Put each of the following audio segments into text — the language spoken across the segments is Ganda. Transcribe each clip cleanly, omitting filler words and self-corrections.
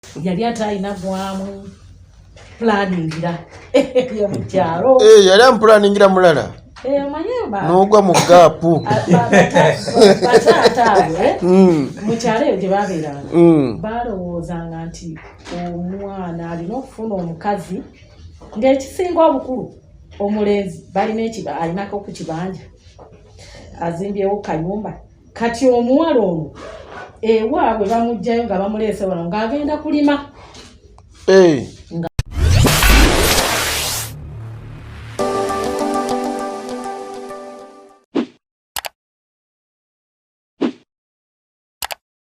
Yali ate alina gwamu pulaningira eyo mu kyalo. Eh, yali amupulaningira mulala. Eh, omanye n'ogwa mu gaapu. Bataata abo eh, mu kyalo eyo gye babeeranga balowoozanga nti omwana alina okufuna omukazi ng'ekisinga obukulu omulenzi balina alinako ku kibanja, azimbyewo kayumba. Kati omuwala ono ewaabwe bamuggyayo nga bamuleese wano ng'agenda kulima.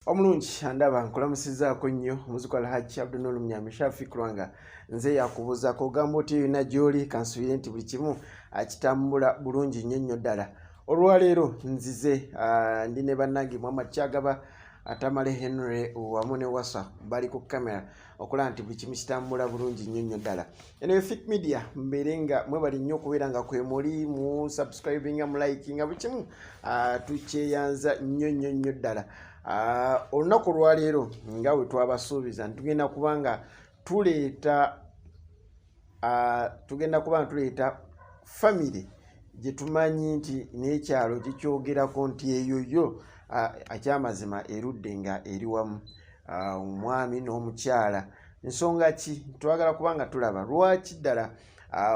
Omulungi andaba, nkulamusizaako nnyo omuzuku Alhaji Abdunul Munyami Shafi Kulwanga. Nze yakubuuzaako ogamba otya yonna gy'oli? Kansuubire nti buli kimu akitambula bulungi nnyo nnyo ddala. Olwaleero nzize ndi ne bannange Muhammad Kyagaba, Atamale Henry wamu ne Wasa bali ku kamera okulaba nti buli kimu kitambula bulungi nnyo nnyo ddala. Eno Fit Media, mbeere nga mwebali nnyo okubeera nga kwemuli mu subscribinga, mu likinga, buli kimu tukyeyanza nnyo nnyo nnyo ddala. Olunaku olwaleero nga bwe twabasuubiza nti tugenda kuba nga tuleeta famire gye tumanyi nti n'ekyalo kikyogerako nti eyo yo akyamazima erudde nga eri wamu, omwami n'omukyala. Nsonga ki? Twagala kuba nga tulaba lwaki ddala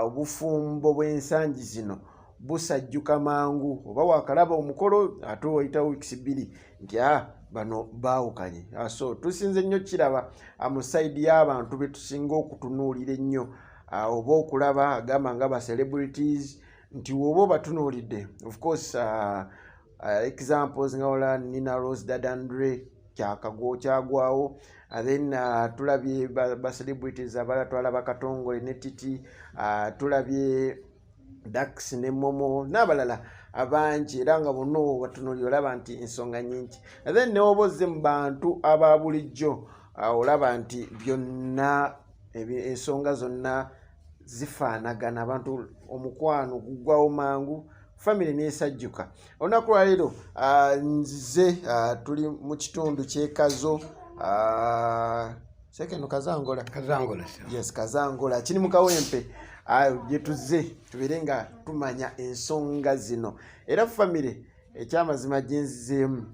obufumbo bw'ensangi zino busajjuka mangu, oba wakalaba omukolo ate wayitawo wiikisi 2 nti a bano baawukanye. So tusinze nnyo kiraba mu side y'abantu be tusinga okutunuulira ennyo oba okulaba agamba nga ba celebrities, nti woba obatunuulidde, of course examples nga wala Nina Rose, Dad Andre kyakagwo kyagwawo. Then tulabye ba celebrities abalala, twalaba Katongole ne Titi, tulabye Dax ne Momo n'abalala abangi, era nga bonna batunuulira olaba nti ensonga nyingi. And then newoba ozze mu bantu aba bulijjo, olaba nti byonna ensonga zonna zifaanagana, abantu omukwano gugwawo mangu, famire nesajjuka. Olunaku lwaleero nzize tuli mu kitundu kyekazo sekeno Kazangola. Kazangola. Yes, Kazangola kiri mu Kawempe gye tuzze tubeere nga tumanya ensonga zino. Era famire ekyamazima gyenzizeemu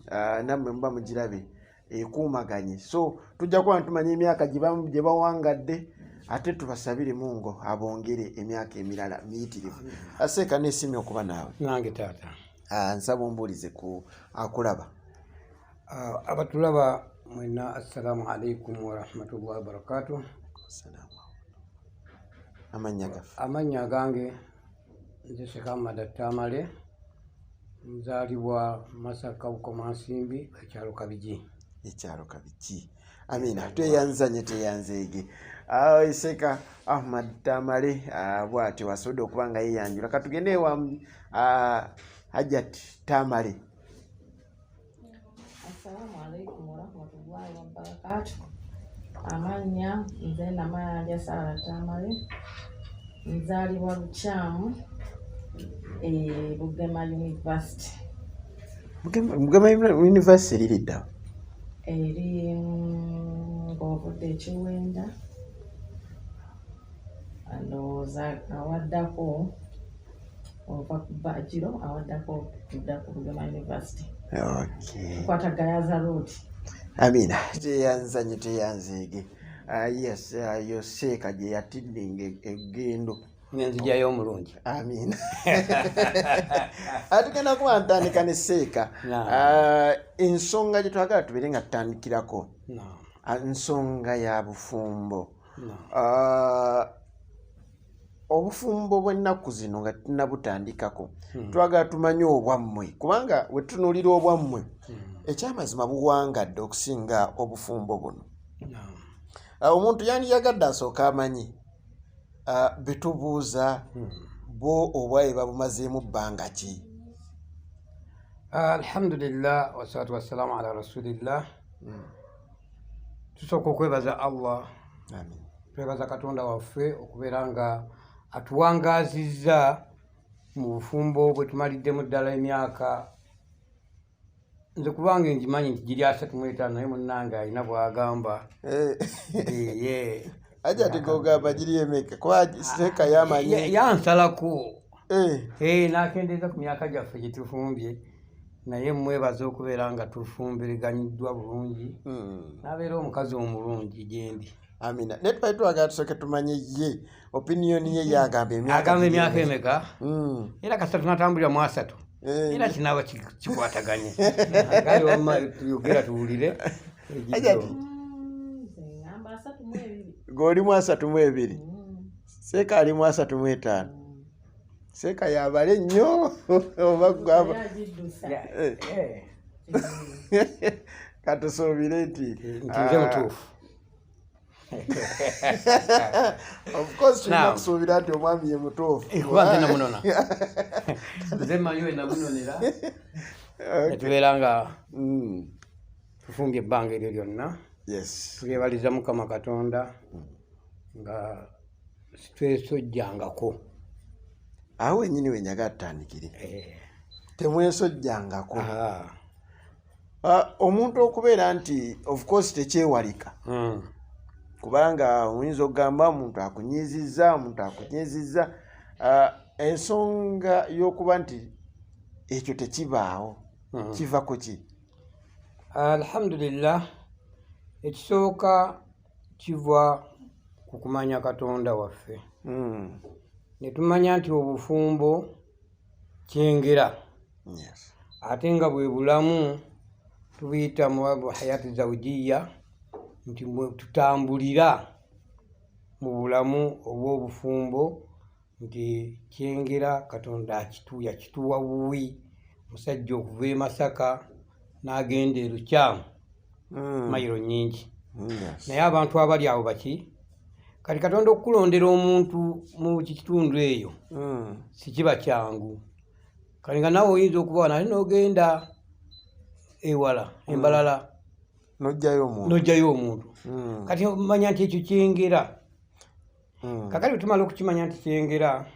nammwe muba mugirabe ekuumaganye, so tujja kuba tumanya emyaka gye bawangadde, ate tubasabire Mungo abongere emyaka emirala miyitirivu. Aseeka nesimye okuba naawe. Nange taata. Nsaba ombuulize ku akulaba. Abatulaba mwena, assalamu alaikum warahmatullahi wabarakatuh. Amannya gaffe? Amannya gange nze Sekamada Tamale, nzaalibwa Masaka, Bukomansimbi, ekyalo Kabigi. Ekyalo Kabigi. Amina, tweyanzanye, tweyanzeege. Seeka Ahmad Tamale bwatyo wasobodde okuba nga yeyanjula. Katugende ewa Hajat Tamale. Assalamu alaikum warahmatullahi wabarakatu. Amannya nze Namayanja Sara Tamale, nzaalibwa Lukyamu e Bugema University. Bugema University eriri dda? Eri ng'ovudde ekiwenda, ndowooza awaddako ova ku Bajiro, awaddako kudda ku Bugema University. Tukwata Gayaza Road. Amina, teyanzanye, teyanzeege. Yes, yo seeka gye yatiddinga eggendo. Nenzijyayo omulungi. Amina. Tugenda kuba ntandika ne seeka. Ensonga gye twagala tubeere nga tutandikirako nsonga ya bufumbo. Obufumbo bw'ennaku zino nga tunabutandikako, twagala tumanye obwammwe, kubanga we tutunuulira obwammwe ekyamazima buwangadde okusinga obufumbo buno. Omuntu yandiyagadde asooka amanyi betubuuza bo obwaye babumazeemu bbanga ki? Alhamdulillah, wassalatu wassalamu ala rasulillah. Tusooka okwebaza Allah. Amin. Twebaza Katonda waffe okubeera nga atuwangaazizza mu bufumbo bwe tumaliddemu ddala emyaka Nze kubanga ngimanyi nti giri 35, naye munnange alina bw'agamba. Ye. Aja tigogamba giri emeka, kuba seeka yamanyi. Yansalako. N'akendeeza ku myaka gyaffe gye tufumbye, naye mwebaza okubeera nga tufumbiriganyiddwa bulungi, n'abeera omukazi omulungi gyendi. Amina. Naye twali twagala tusooke tumanye ye opinion ye, yagamba emyaka. Agamba emyaka emeka? Era kasita tunatambulira mu 30. Era kinaaba kikwataganye. Kale wamma tuyogera tuwulire. Ajati. Nze ngamba 32. G'olimu 32? Seeka alimu 35. Seeka yabale nnyo oba gwaba. Yagiddusa. Katusuubire nti Nti nze mutuufu. Of course tulina Naam. kusuubira nti omwami ye mutuufu. Kuba nze namunona, nze mmanyi we namunonera, netubeera nga tufumbye ebbanga eryo lyonna. Tulyebaliza Mukama Katonda nga sitwesojjangako. Awo wennyini wenjaga tutandikire. Temwesojjangako. Omuntu okubeera nti, of course tekyewalika, kubanga oyinza okugamba omuntu akunyizizza, omuntu akunyizizza. Ensonga y'okuba nti ekyo tekibaawo kiva ku ki? Alhamdulillah, ekisooka kiva ku kumanya Katonda waffe, ne tumanya nti obufumbo kyengera, ate nga bwe bulamu tubuyita mu hayati zawujiya, nti mwe tutambulira mu bulamu obw'obufumbo, nti kyengera Katonda yakituwa buwi. Musajja okuva e Masaka n'agenda e Lukyamu, mayiro nnyingi. Naye abantu abali awo baki? Kati Katonda okukulondera omuntu mu kitundu eyo sikiba kyangu. Kale nga naawe oyinza okuba wano ate n'ogenda ewala embalala, n'ojjayo omuntu. N'ojjayo omuntu. Kati omanya nti ekyo kyengera. Kakati bwe tumala okukimanya nti kyengera,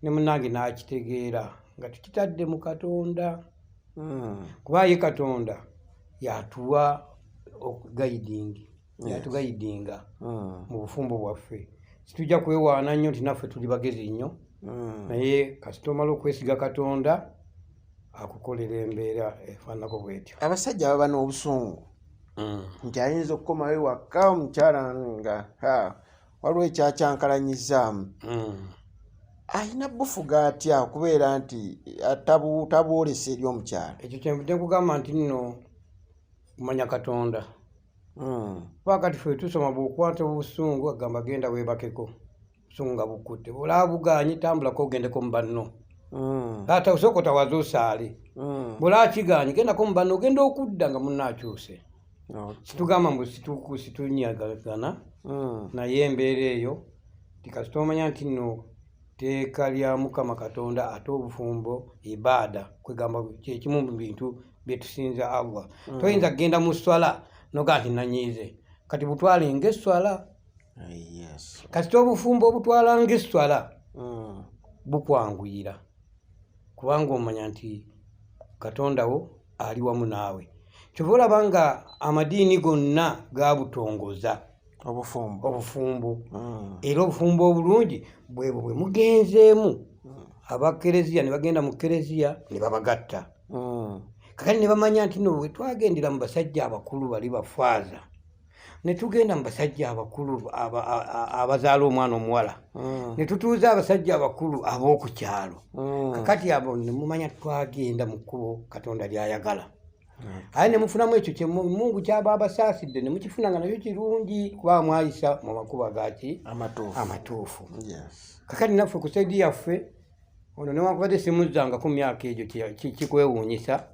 ne munnange n'akitegeera nga tukitadde mu Katonda, kuba ye Katonda yatuwa okuguiding, yatuguidinga mu bufumbo bwaffe. Situjja kwewaana nnyo nti naffe tuli bagezi nnyo, naye kasita omala okwesiga Katonda, akukolera embeera efaananako bwetyo. Abasajja baba n'obusungu nti ayinza okukomawo ewaka omukyala nga waliwo ekyakyankalanyizaamu. Ayina bufuga atya okubeera nti tabwolesa eri omukyala? Ekyo kyenvudde nkugamba nti nno kumanya Katonda. Kuba kati ffe tusoma, bw'okwata obusungu agamba genda weebakeko, busungu nga bukutte, bw'olaba bugaanyi tambulako ogendeko mu banno. Ate osooka otawaze osaale. Bw'olaba kigaanyi gendako mu banno, ogenda okudda nga munno akyuse. Situgamba mbu situnyagana, naye embeera eyo ti kasita omanya nti nno tteeka lya Mukama Katonda, ate obufumbo ibaada, kwegamba kyekimu mu bintu bye tusinza Allah. Toyinza kugenda mu swala nogaa nti nanyiize, kati butwale ng'esswala. Kasita obufumbo obutwala ng'esswala, bukwanguyira, kubanga omanya nti Katonda wo ali wamu naawe. Kyova olaba nga amadiini gonna gabutongoza obufumbo. Obufumbo. Era obufumbo obulungi bwebwo bwe mugenzeemu abakereziya ne bagenda mu kereziya ne babagatta. Kakati ne bamanya nti no bwe twagendera mu basajja abakulu bali bafaaza, ne tugenda mu basajja abakulu abazaala omwana omuwala, ne tutuuza abasajja abakulu ab'oku kyalo. Kakati abo ne mumanya twagenda mu kkubo Katonda ly'ayagala, aye ne mufunamu ekyo kye Mungu kyaba abasaasidde, ne mukifuna nga nakyo kirungi, kuba mwayisa mu makubo agaki? Amatuufu. Amatuufu. Kakati naffe ku side yaffe ono, newankubadde simuzzangako myaka egyo, kikwewuunyisa.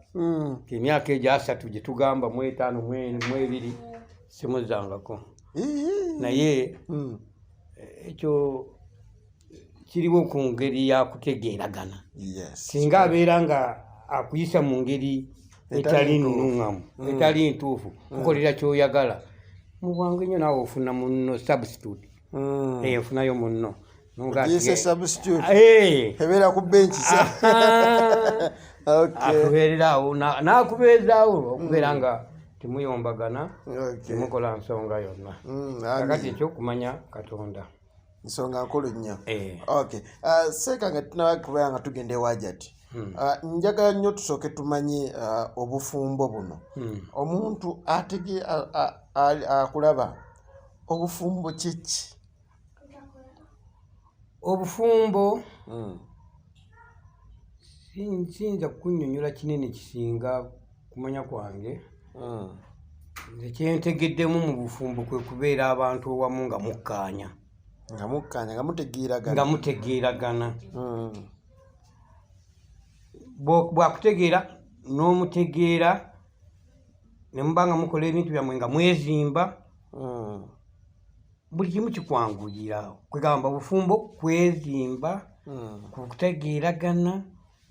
Emyaka egyo 30 gye tugamba, mu 5, mu 2, simuzzangako. Naye ekyo kiriwo ku ngeri ya kutegeeragana. Singa abeera nga akuyisa mu ngeri etali etali ntuufu. Nnuŋŋamu, etali ntuufu, kukolera kyoyagala mu bwangu ennyo, naawe ofuna munno substitute. Ofunayo munno. Ogiyise substitute. Eh. Ebeera ku benchi. Aha. Akubeererawo n'akubeezaawo okubeera nga temuyombagana, temukola nsonga yonna. Kakati ekyokumanya Katonda nsonga nkulu nnyo. Okay, seeka nga tunaba kubeera nga tugenda ewa Hajati, njagala nnyo tusooke tumanye obufumbo buno. Omuntu atege akulaba obufumbo kiki? Obufumbo siyinza kunnyonnyola kinene kisinga kumanya kwange. Nze kyentegeddemu mu bufumbo kwe kubeera abantu owamu nga mukkaanya. Nga mukkaanya, nga mutegeeragana. Nga mutegeeragana. Bwakutegeera n'omutegeera ne muba nga mukola ebintu byammwe nga mwezimba, buli kimu kikwanguyira. Kwegamba bufumbo kwezimba, kutegeeragana,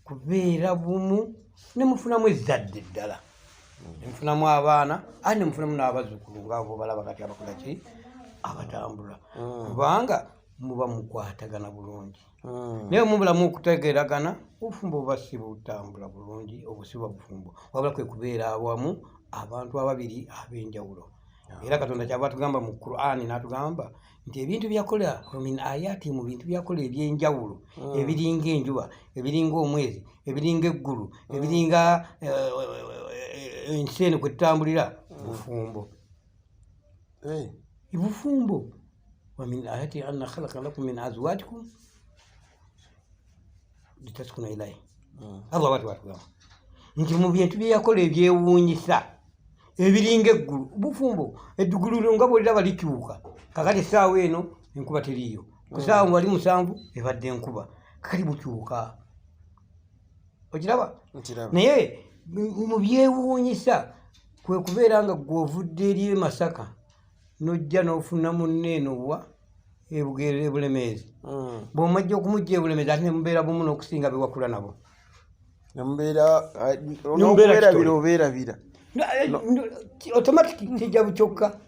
kubeera bumu, ne mufunamu ezzadde ddala, ne mufunamu abaana, ate ne mufunamu n'abazzukulu ng'abo balaba kati abakola ki, abatambula, kubanga muba mukwatagana bulungi. Naye mubulamu okutegeeragana, obufumbo buba si butambula bulungi, obusiba bufumbo, wabula kwe kubeera awamu abantu ababiri ab'enjawulo. Era Katonda kyava atugamba mu Qur'ani n'atugamba nti ebintu byakola min ayati, mu bintu byakola ebyenjawulo, ebiringa enjuba, ebiringa omwezi, ebiringa eggulu, ebiringa ensi eno kwe tutambulira, bufumbo. Bufumbo. Wa min ayati anna khalaqa lakum min azwajikum litaskuna ilayi. Allah bw'atyo bw'atugamba nti mu bintu bye yakola ebyewuunyisa ebiringa eggulu, bufumbo. Eddugulu nga bwoliraba likyuka, kakati essaawa eno enkuba teriiyo, ku ssaawa wali 7 ebadde enkuba, kakati bukyuka, okiraba? Naye mu byewuunyisa kwe kubeera nga gwe ovudde eri e Masaka n'ojja n'ofuna munne eno wa Ebulemeezi, bw'omajja okumujja e Bulemeezi ate ne mubeera bumu n'okusinga be wakula nabo. Nemubeera obeerabira automatic kijja bukyokka.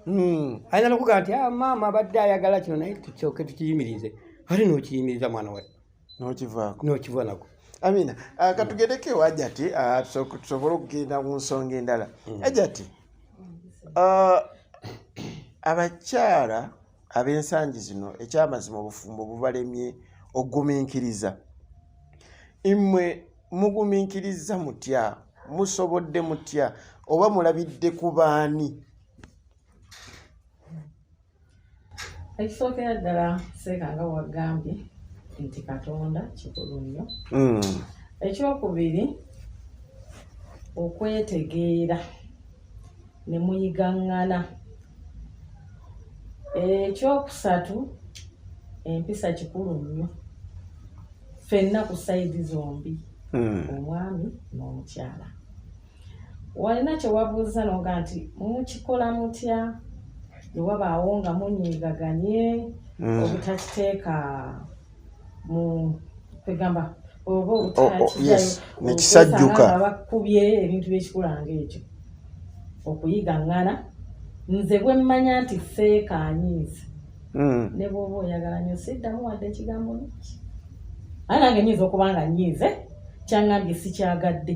Ayinza nokugamba nti maama abadde ayagala kino, naye tukyoke tukiyimirize, ate n'okiyimiriza mwana watte n'okivaako n'okiva nako. Amina. Katugendeko ewa Hajati tusobole okugenda mu nsonga endala. Hajati, abakyala ab'ensangi zino ekyamazima obufumbo bubalemye okugumiikiriza. Mmwe mugumiikiriza mutya? Musobodde mutya oba mulabidde ku baani? Ekisookera ddala, seeka nga wagambye nti Katonda kikulu nnyo. Ekyokubiri, okwetegeera ne muyigaŋŋana. Ekyokusatu, empisa kikulu nnyo ffenna ku side zombi, omwami n'omukyala. Walina kye wabuuza n'oga nti mukikola mutya ne wabaawo nga munyiigaganye, obutakiteeka mu kwegamba oba obutakijjayo nekisajjuka nga bakubye ebintu by'ekikula ng'ekyo. Okuyigaŋŋana, nze bwe mmanya nti seeka anyiize, ne bw'oba oyagala nnyo siddamu wadde ekigambo niki, aye nange nyinza okuba nga nnyiize, kyaŋŋambye sikyagadde,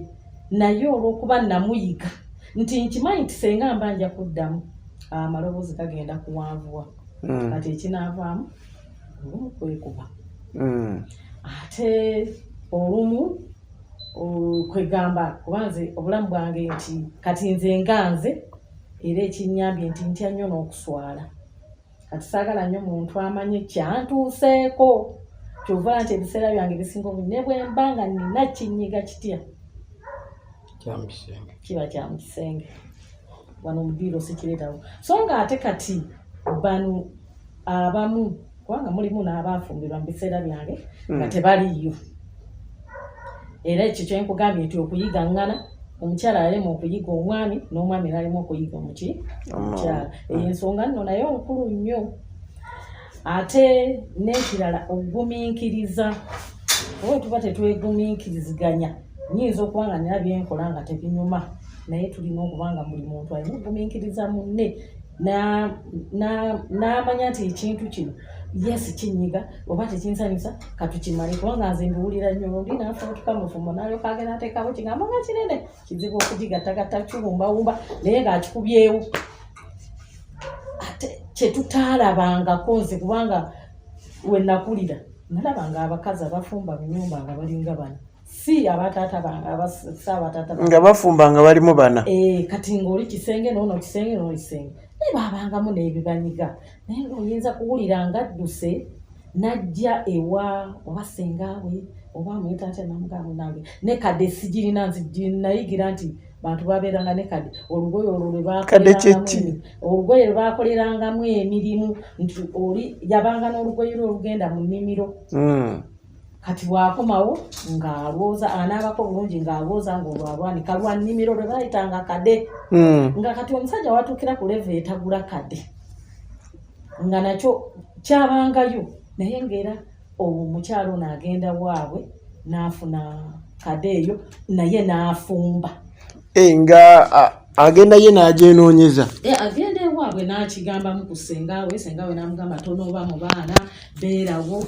naye olw'okuba namuyiga nti nkimanyi nti senga mba nja kuddamu amaloboozi gagenda kuwanvuwa, kati ekinaavaamu olumu kwekuba, ate olumu kwegamba kuba nze obulamu bwange nti kati nze nga nze, era ekinnyambye nti ntya nnyo n'okuswala. Kati saagala nnyo muntu amanye kyantuuseeko, kyova nti ebiseera byange bisinga obungi ne bwe mba nga nina kinyiga kitya, kiba kya mu kisenge, wano mu ddiiro sikireetawo. So nga ate kati bano abamu, kubanga mulimu n'abaafumbirwa mu biseera byange nga tebaliiyo, era ekyo kyenkugambye nti okuyigaŋŋana, omukyala yalema okuyiga omwami n'omwami n'alema okuyiga omuki omukyala, eyo ensonga nno naye nkulu nnyo. Ate n'ekirala, okugumiikiriza. Oba tuba tetwegumiikiriziganya, nyinza okuba nga nina byenkola nga tebinyuma, naye tulina okuba nga buli muntu alina okugumiikiriza munne n'amanya nti ekintu kino Yes, kinyiga oba tekinsanyusa, katukimale, kubanga nze mbiwulira nnyo. Oli nafubutuka mufumbo nalyoka agenda ateekawo kigambo nga kinene, kizibu okugigattagatta, kiwumbawumba, naye ng'akikubyewo. Ate kyetutaalabangako nze, kubanga we nakulira nalabanga abakazi abafumba mu nyumba nga balinga bana, si abataata bange, si abataata. Nga bafumba nga balimu bana. Eh, kati ng'oli kisenge noono kisenge noono kisenge, naye babangamu n'ebibanyiga, naye ng'oyinza kuwulira nga adduse n'ajja ewa oba sengaawe oba amuyita atya, namugamba nange ne kadde sigirina. Nzi nayigira nti bantu babeeranga ne kadde, olugoye olwo lwe Kadde kye ki? Olugoye lwe bakolerangamu emirimu, nti oli yabanga n'olugoye lwe olugenda mu nnimiro. Kati bw'akomawo ng'alwoza, anaabako bulungi, ng'alwoza, ng'olwo alwanika lwa nnimiro lwe bayitanga kade. Nga kati omusajja watuukira ku level etagula kade, nga nakyo kyabangayo, naye ng'era omukyalo ono agenda waabwe n'afuna kade eyo, naye n'afumba. Eh, nga agenda ye n'agyenoonyeza. E, agenda ewaabwe n'akigambamu ku sengaawe, sengaawe n'amugamba, "Tonooba mu baana, beerawo,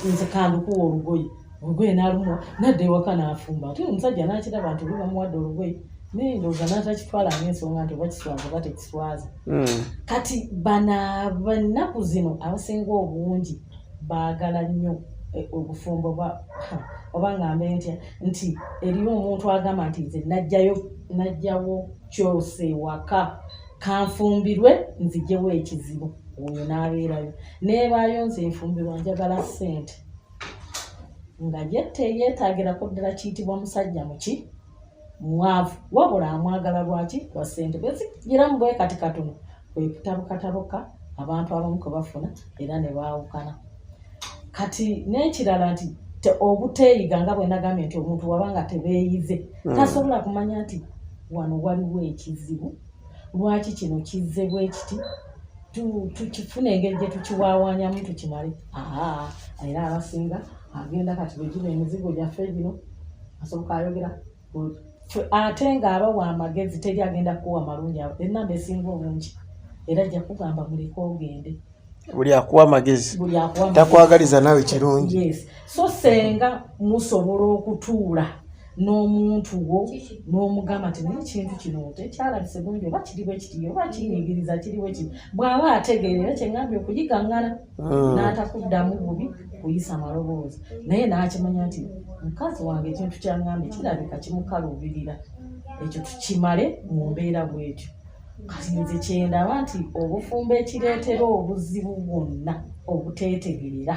nze kandukuwa olugoye." Olugoye n'alumuwa, nadda ewaka n'afumba. Ate omusajja n'akiraba nti oli bamuwadde olugoye, naye ndowooza n'atakitwala ng'ensonga nti oba kiswaza oba tekiswaza. Kati bano abanaku zino abasinga obungi baagala nnyo obufumbo bwa oba ngambe ntya, nti eriyo omuntu agamba nti nze najjayo, najjawo kyose ewaka, kanfumbirwe nzijewo ekizibu. Oyo n'abeerayo neebaayo, nze nfumbirwa njagala ssente, nga ye teyeetagirako ddala kiyitibwa musajja muki mwavu, wabula amwagala lwaki? Lwa ssente. Bwe zigiramu bwe kati katono, kwe kutabukatabuka abantu abamu kwe bafuna era ne baawukana. Kati n'ekirala nti obuteeyiga, nga bwe nagambye nti omuntu wabanga tebeeyize, tasobola kumanya nti wano waliwo ekizibu, lwaki kino kizze bwe kiti, tukifune engeri gye tukiwaawaanyamu tukimale. Aa, era abasinga agenda kati bwe giba emizigo gyaffe gino, asoboka ayogera. Ate ng'abawa amagezi, teri agenda kukuwa malungi. Enamba esinga obungi era ajja kugamba muleke ogende. Buli akuwa amagezi Buli akuwa amagezi. takwagaliza naawe kirungi. Yes, so senga musobola okutuula n'omuntu wo n'omugamba nti naye ekintu kino tekyalabise bulungi, oba kiri bwe kiti, oba kinyigiriza kiri bwe kiti, bw'aba ategeera, era kyeŋŋambye okuyigaŋŋana, n'atakuddamu bubi kuyisa maloboozi, naye n'akimanya nti mukazi wange ekintu kyaŋŋambye kirabika kimukaluubirira, ekyo tukimale mu mbeera bwetyo. Kati nze kyendaba nti obufumbo ekireetera obuzibu bwonna obuteetegeera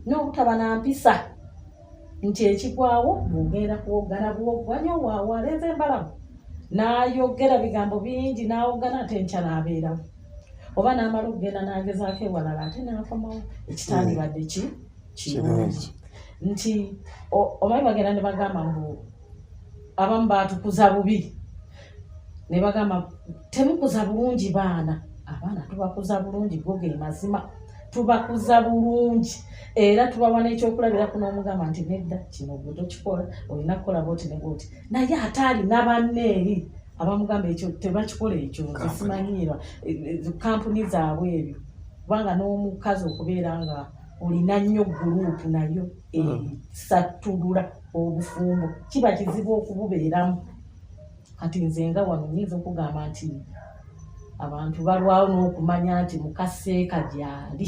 n'obutaba na mpisa, nti ekigwawo bw'ogenda kuwoggana buwogganya, owaawo alenze embalamu n'ayogera bigambo bingi, n'awoggana, ate enkya n'abeerawo, oba n'amala okugenda n'agezaako ewalala, ate n'akomawo, ekitandibadde ki kirungi. Nti omanyi bagenda ne bagamba mbu abamu baatukuza bubi, ne bagamba temukuza bulungi baana. Abaana tubakuza bulungi, go ge mazima, tubakuza bulungi era tubawa n'ekyokulabirako, n'omugamba nti nedda, kino gwe tokikola, olina kukola bwoti ne bwoti, naye ate alina banne eri abamugamba ekyo tebakikola. Ekyo nze simanyiirwa kampuni zaabwe ebyo, kubanga n'omukazi okubeera nga olina nnyo group nayo esattulula obufumbo, kiba kizibu okububeeramu. Kati nze nga wano nyinza okugamba nti abantu balwawo n'okumanya nti mukaseeka gyali,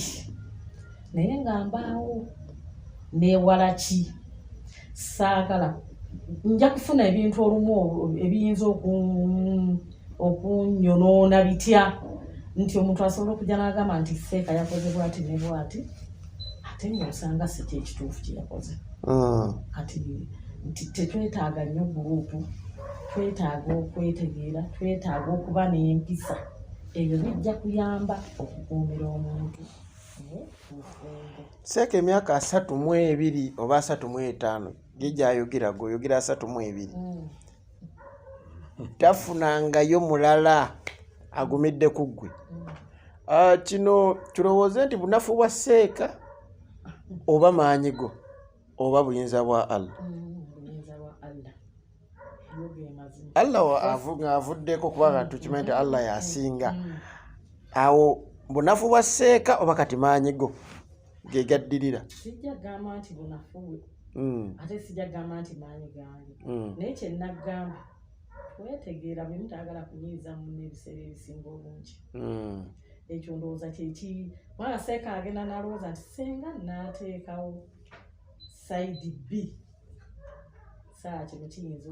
naye nga mbaawo neewala ki, saagala nja kufuna ebintu olumu ebiyinza okunyonoona bitya, nti omuntu asobola okujja n'agamba nti seeka yakoze bwati ne bwati, ate ng'osanga si kyekituufu kye yakoze. Kati nti tetwetaaga nnyo group, twetaaga okwetegeera, twetaaga okuba n'empisa, ebyo bijja kuyamba okukuumira omuntu mu bufumbo. Seeka emyaka 32 oba 35 gye gyayogera, gweoyogera 32, tafunangayo mulala agumidde ku ggwe. Ah, kino tulowooze nti bunafu bwa seeka oba maanyi go oba buyinza bwa Allah? Buyinza bwa Allah, yo ge mazima. Allah ng'avuddeko, kubanga tukimanyi nti Allah yasinga. Awo bunafu bwa seeka oba kati maanyi go? Ge gaddirira. Sijja gamba nti bunafu, ate sijja gamba nti maanyi gange, naye kye naggamba twetegeera bwe mutaagala kunyiiza munne ebiseera ebisinga obungi. Ekyo ndowooza kyeki mwana seeka agenda n'alowooza nti senga naateekawo side B, saa kino kiyinza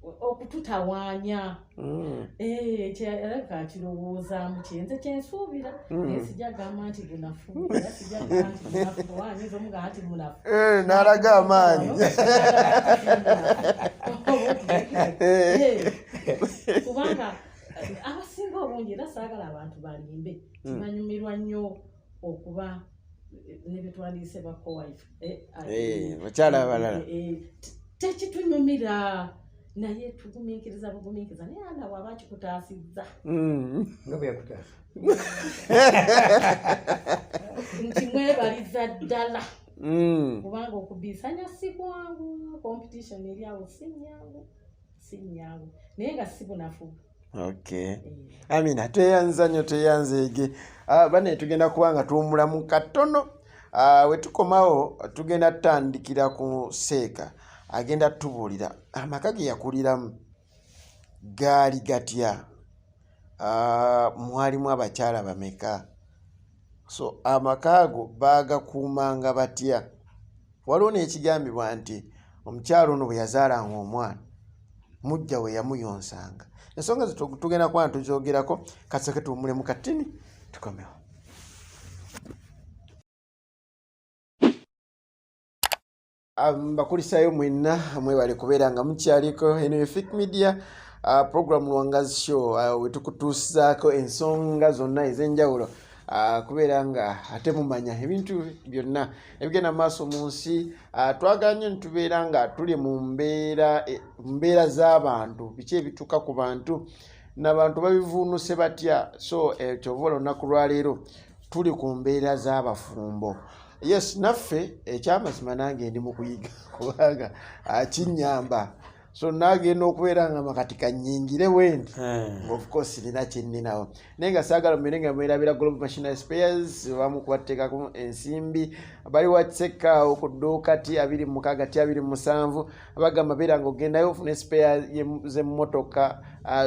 okututawaanya. Kyalabika akirowoozaamu kyenze kyensuubira, naye sijja gamba nti bunafu, era sijja gamba nti bunafu, owaanyinza omugamba nti bunafu n'alaga amaanyi. Kubanga abasinga obungi era saagala abantu balimbe, tibanyumirwa nnyo okuba ne betwandiise ba co-wife, bakyala abalala tekitunyumira, naye tugumiikiriza bugumiikiriza, naye ana bw'aba akikutaasizza nga bwe yakutaasa nti mwebaliza ddala, kubanga okubiisanya si kwangu, competition eri awo si nnyangu, naye nga si bunafu. Okay. Amina, tweyanza nnyo, tweyanzeege. Bane tugenda kuba nga tuwummulamu katono. We tukomawo tugenda tutandikira ku seeka agenda tubuulira amaka ge yakuliramu gaali gatya, mwalimu abakyala bameka, so amaka ago baagakuumanga batya. Waliwo n'ekigambibwa nti omukyala ono bwe yazaalanga omwana mujja we yamuyonsanga. Ensonga tugenda kuba tuzoogerako, kasooke tuwummulemu katini tukomewo. Mbakulisayo mwenna mwebale kubeera nga mukyaliko eno ye Fik Media, program Lwangazi Show, we tukutuusaako ensonga zonna ez'enjawulo, kubeera nga ate mumanya ebintu byonna ebigenda mu maaso mu nsi. Twagala nnyo ne tubeera nga tuli mu mbeera z'abantu, biki ebituuka ku bantu n'abantu babivuunuse batya. So kyova olunaku lwaleero tuli ku mbeera z'abafumbo. Yes, naffe ekyamazima nange ndi mu kuyiga kubanga kinnyamba. So nagenda okubeera nga makati kannyingire wendi, of course nina kye nninawo, naye nga saagala mbeere nga mwerabira Global Machinery Spares, bamu kubateekako ensimbi, bali watseka awo ku dduuka T26 T27, abagamba beera ng'ogendayo ofune spare z'emmotoka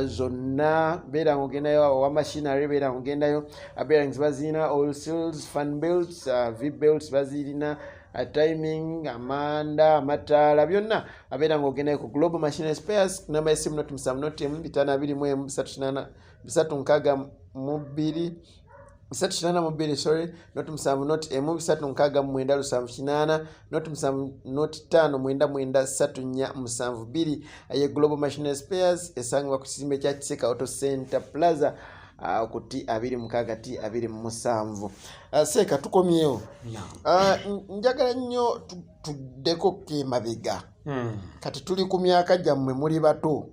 zonna, beera ng'ogendayo owa machinery, beera ng'ogendayo bearings bazirina, oil seals, fan belts, V belts bazirina, timing, amanda, amataala, byonna abeera ng'ogendayo ku Global Machinery Spares. Namba y'essimu 07 0 521 3 362 382, sorry, 07 0 369 78 07 05 99 34 72. Ye Global Machinery Spares esangibwa ku kizimbe kya Kiseka Auto Center Plaza, ku T26 T27. Seeka tukomyewo. Njagala nnyo tuddeko emabega. Kati tuli ku myaka gyammwe, muli bato,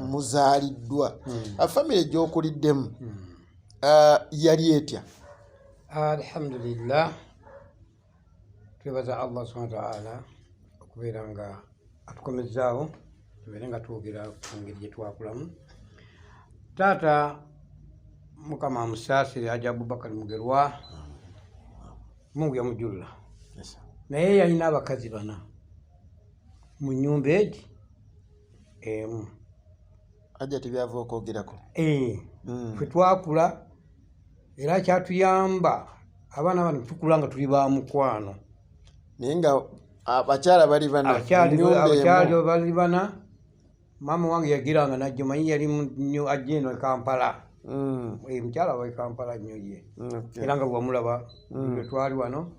muzaaliddwa. Famire gy'okuliddemu yali etya? Alhamdulillah, twebaza Allah subhanahu wa ta'ala okubeera nga atukomezzaawo tubeere nga twogera ku ngeri gye twakulamu. Taata Mukama amusaasire, Haji Abubakar Mugerwa, Mungu yamujulula, naye yalina abakazi bana mu nnyumba egi emu. Ajja tebyava okwogerako. Ffe twakula era kyatuyamba abaana bano tukula nga tuli ba mukwano, naye nga abakyala bali bana, abakyala bali bana. Maama wange yagiranga najja, manyi yali nnyo ajja eno e Kampala. Mukyala wa Kampala nnyo ye, era nga bwamulaba bwe twali wano.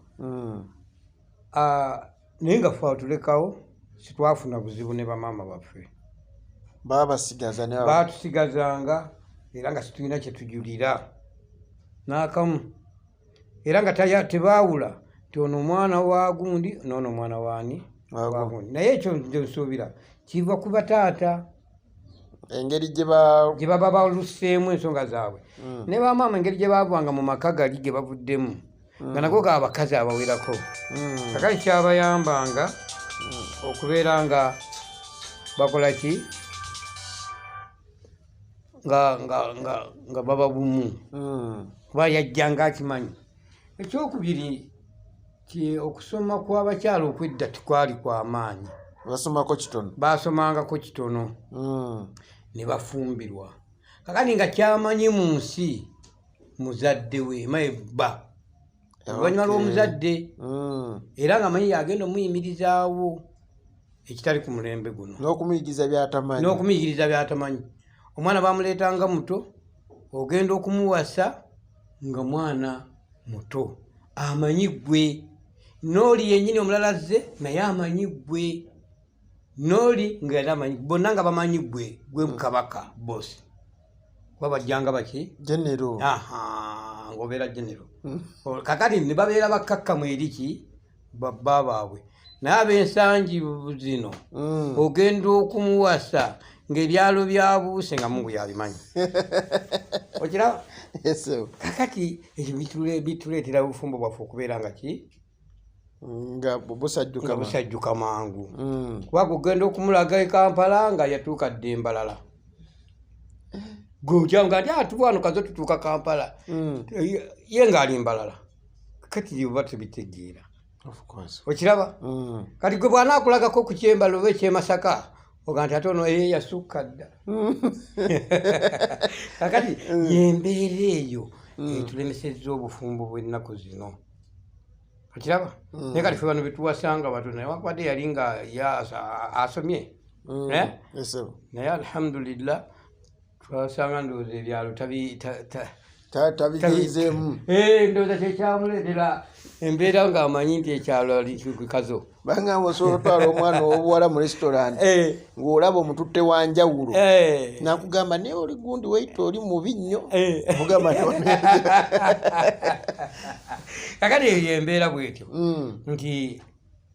Naye nga ffe atulekawo sitwafuna buzibu ne bamaama baffe, baatusigazanga era nga situlina kye tujulira n'akamu, era nga tebaawula nti ono omwana wa gundi n'ono omwana waani wagundi. Naye ekyo nsuubira kiva ku bataata, engeri gye baba baluseemu ensonga zaabwe, ne bamaama engeri gye baavanga mu maka gali ge bavuddemu, nga nago ga abakazi abawerako. Kakati kyabayambanga okubeera nga bakola ki, nga baba bumu, kuba yajjanga akimanyi Ekyokubiri ti okusoma kw'abakyala okwedda tekwali kwamaanyi. Basomako kitono. Basomangako kitono. Ne bafumbirwa. Kakati nga kyamanyi mu nsi muzadde we maye bba oluvannyuma lw'omuzadde, era nga manyi yagenda omuyimirizaawo, ekitali ku mulembe guno. N'okumuyigiriza byatamanyi. N'okumuyigiriza byatamanyi. Omwana bamuleetanga muto, ogenda okumuwasa nga mwana muto amanyi ggwe, n'oli yennyini omulala azze naye amanyi ggwe, n'oli nga yali amanyi, bonna nga bamanyi ggwe, gwe kabaka bosi, kuba bajjanga baki Genero. Aha, ng'obeera genero. Kakati ne babeera bakkakkamu eri ki babba baabwe. Naye ab'ensangi zino, ogenda okumuwasa ng'ebyalo byabuuse nga Mungu yabimanyi. Okiraba? Yes, sir. Kakati ekyo bituleetera obufumbo bwaffe okubeera nga ki? Nga busajjuka Nga mangu. busajjuka mangu. Kubanga ogenda okumulaga e Kampala nga yatuuka dda embalala. Gwe okyanga nti, tuva wano kazo tutuuka Kampala. Ye ng'ali mbalala. Kati oba tebitegeera. Of course. Okiraba? Kati gwe bw'anaakulagako ku kyembala oba ekyemasaka, oga nti ate ono ye yasukka dda. Kakati y'embeera eyo etulemesezza obufumbo bw'ennaku zino. Okiraba? Naye kati ffe bano betuwasanga bato, naye wakubadde yali nga asomye. Eh? Yes, sir. Naye alhamdulillah twasanga ndowooza ebyalo Tabigenzeemu. Ndowooza kyekyamuleetera embeera ng'amanyi nti ekyalo ali ku kazo. Bangamba osobola otwala omwana ow'obuwala mu restaurant ng'olaba omututte wa njawulo. Nakugamba naye oli gundi waiter oli mubi nnyo. Mugamba nti Kakati eyo embeera bw'etyo. Nti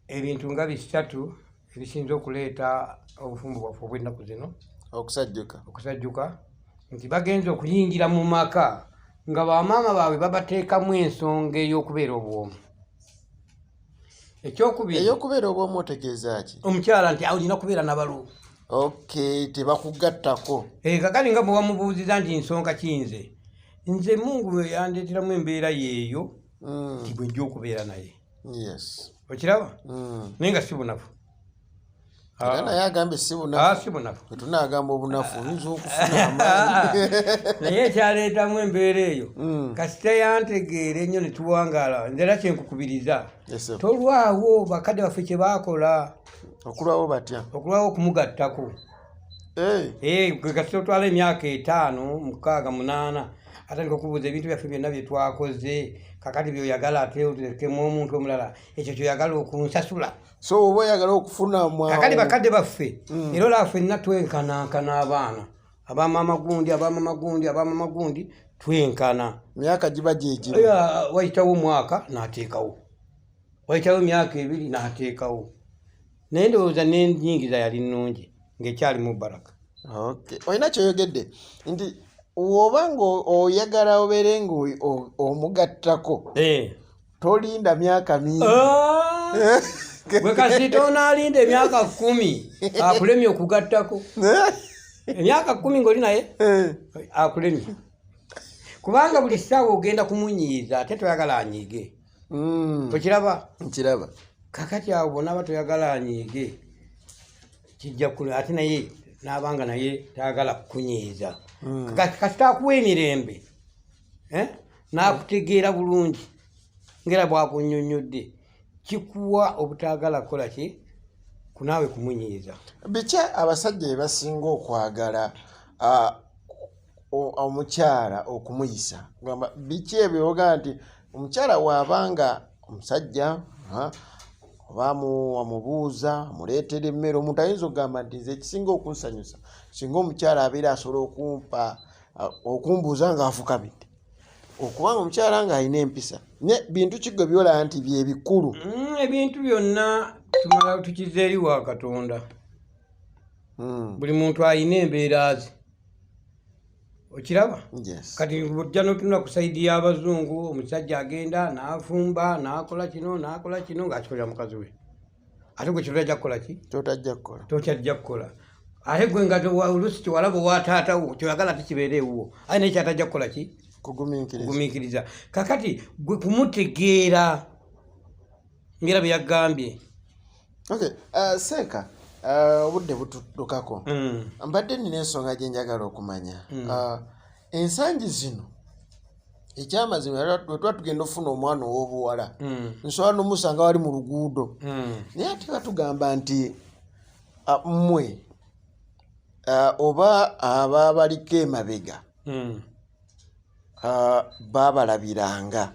ebintu nga bisatu ebisinza okuleeta obufumbo bwaffe obw'ennaku zino. Okusajjuka. Okusajjuka. Nti bagenze okuyingira mu maka nga bamaama baabwe babateekamu ensonga ey'okubeera obwomu. Ekyokubiri. Ey'okubeera obwomu otegeeza ki? Omukyala nti olina kubeera n'abaluwo. Okay, tebakugattako. Kakati nga bwe wamubuuziza nti nsonga ki nze? Nze Mungu bwe yandeeteramu embeera yeeyo, nti bwe nja okubeera naye. Okiraba? Naye nga si bunafu. Era naye agambye si bunafu. Si bunafu. Bwe tunaagamba obunafu, oyinza okufuna amaanyi. Naye ekyaleetamu embeera eyo, kasita yantegeera ennyo ne tuwangaala, nze era kye nkukubiriza. Yes, sir. Tolwawo bakadde baffe kye baakola. Okulwawo batya? Okulwawo okumugattako. Gwe kasita otwala emyaka 5, 6, 8, atandika okubuuza ebintu byaffe byonna bye twakoze, kakati by'oyagala ate oteekemu omuntu omulala, ekyo ky'oyagala okunsasula. So oba oyagala okufuna mwa- Kakati bakadde baffe, era olaba ffenna twenkanankana abaana. Abamaama gundi, abamaama gundi, abamaama gundi, twenkana. Myaka giba gyegimu. Wayitawo omwaka n'ateekawo. Wayitawo emyaka 2 n'ateekawo. Naye ndowooza n'ennyingiza yali nnungi ng'ekyalimu baraka. Okay. Olina ky'oyogedde nti bw'oba ng'oyagala obeere omugattako, tolinda myaka mingi. Gwe kasita onaalinda emyaka 10 akulemye okugattako. Emyaka 10 ng'oli naye akulemye. Kubanga buli ssaawa ogenda kumunyiiza ate toyagala anyiige. Tokiraba? Nkiraba. Kakati awo bw'onaaba toyagala anyiige, kijja ate naye n'abanga naye tayagala kukunyiiza. Kasita akuwa emirembe, n'akutegeera bulungi ng'era bw'akunnyonnyodde, kikuwa obutaagala kukola ki? Kunaawe kumunyiiza. Biki abasajja bye basinga okwagala, omukyala okumuyisa? Kugamba biki ebyo ogamba nti omukyala bw'abanga omusajja, oba amubuuza, amuleetera emmere, omuntu ayinza okugamba nti nze ekisinga okunsanyusa singa omukyala abeera asobola okumbuuza ng'afukamidde, okubanga omukyala ng'alina empisa. Ne bintu ki gwe by'olaba nti bye bikulu? Ebintu byonna tumala tukiza eri wa Katonda. Buli muntu alina embeera ze. Okiraba? Yes. Kati bw'ojja n'otunula ku sayidi y'abazungu, omusajja agenda n'afumba, n'akola kino, n'akola kino, ng'akikolera mukazi we. Ate gwe ky'otajja kukola ki? Ky'otajja kukola. Tokyajja kukola. Ate gwe nga oluusi kyewalaba owa taata wo, ky'oyagala ate kibeere ewuwo. Ate naye ky'atajja kukola ki? Kugumiikiriza. Kakati gwe kumutegeera ngera bye yagambye. Okay, seeka, obudde butuddukako. Mbadde nina ensonga gye njagala okumanya. Ensangi zino ekyamazima bwe tuba tugenda okufuna omwana ow'obuwala, nsobola n'omusanga wali mu luguudo, naye ate batugamba nti mmwe oba ababaliko emabega baabalabiranga.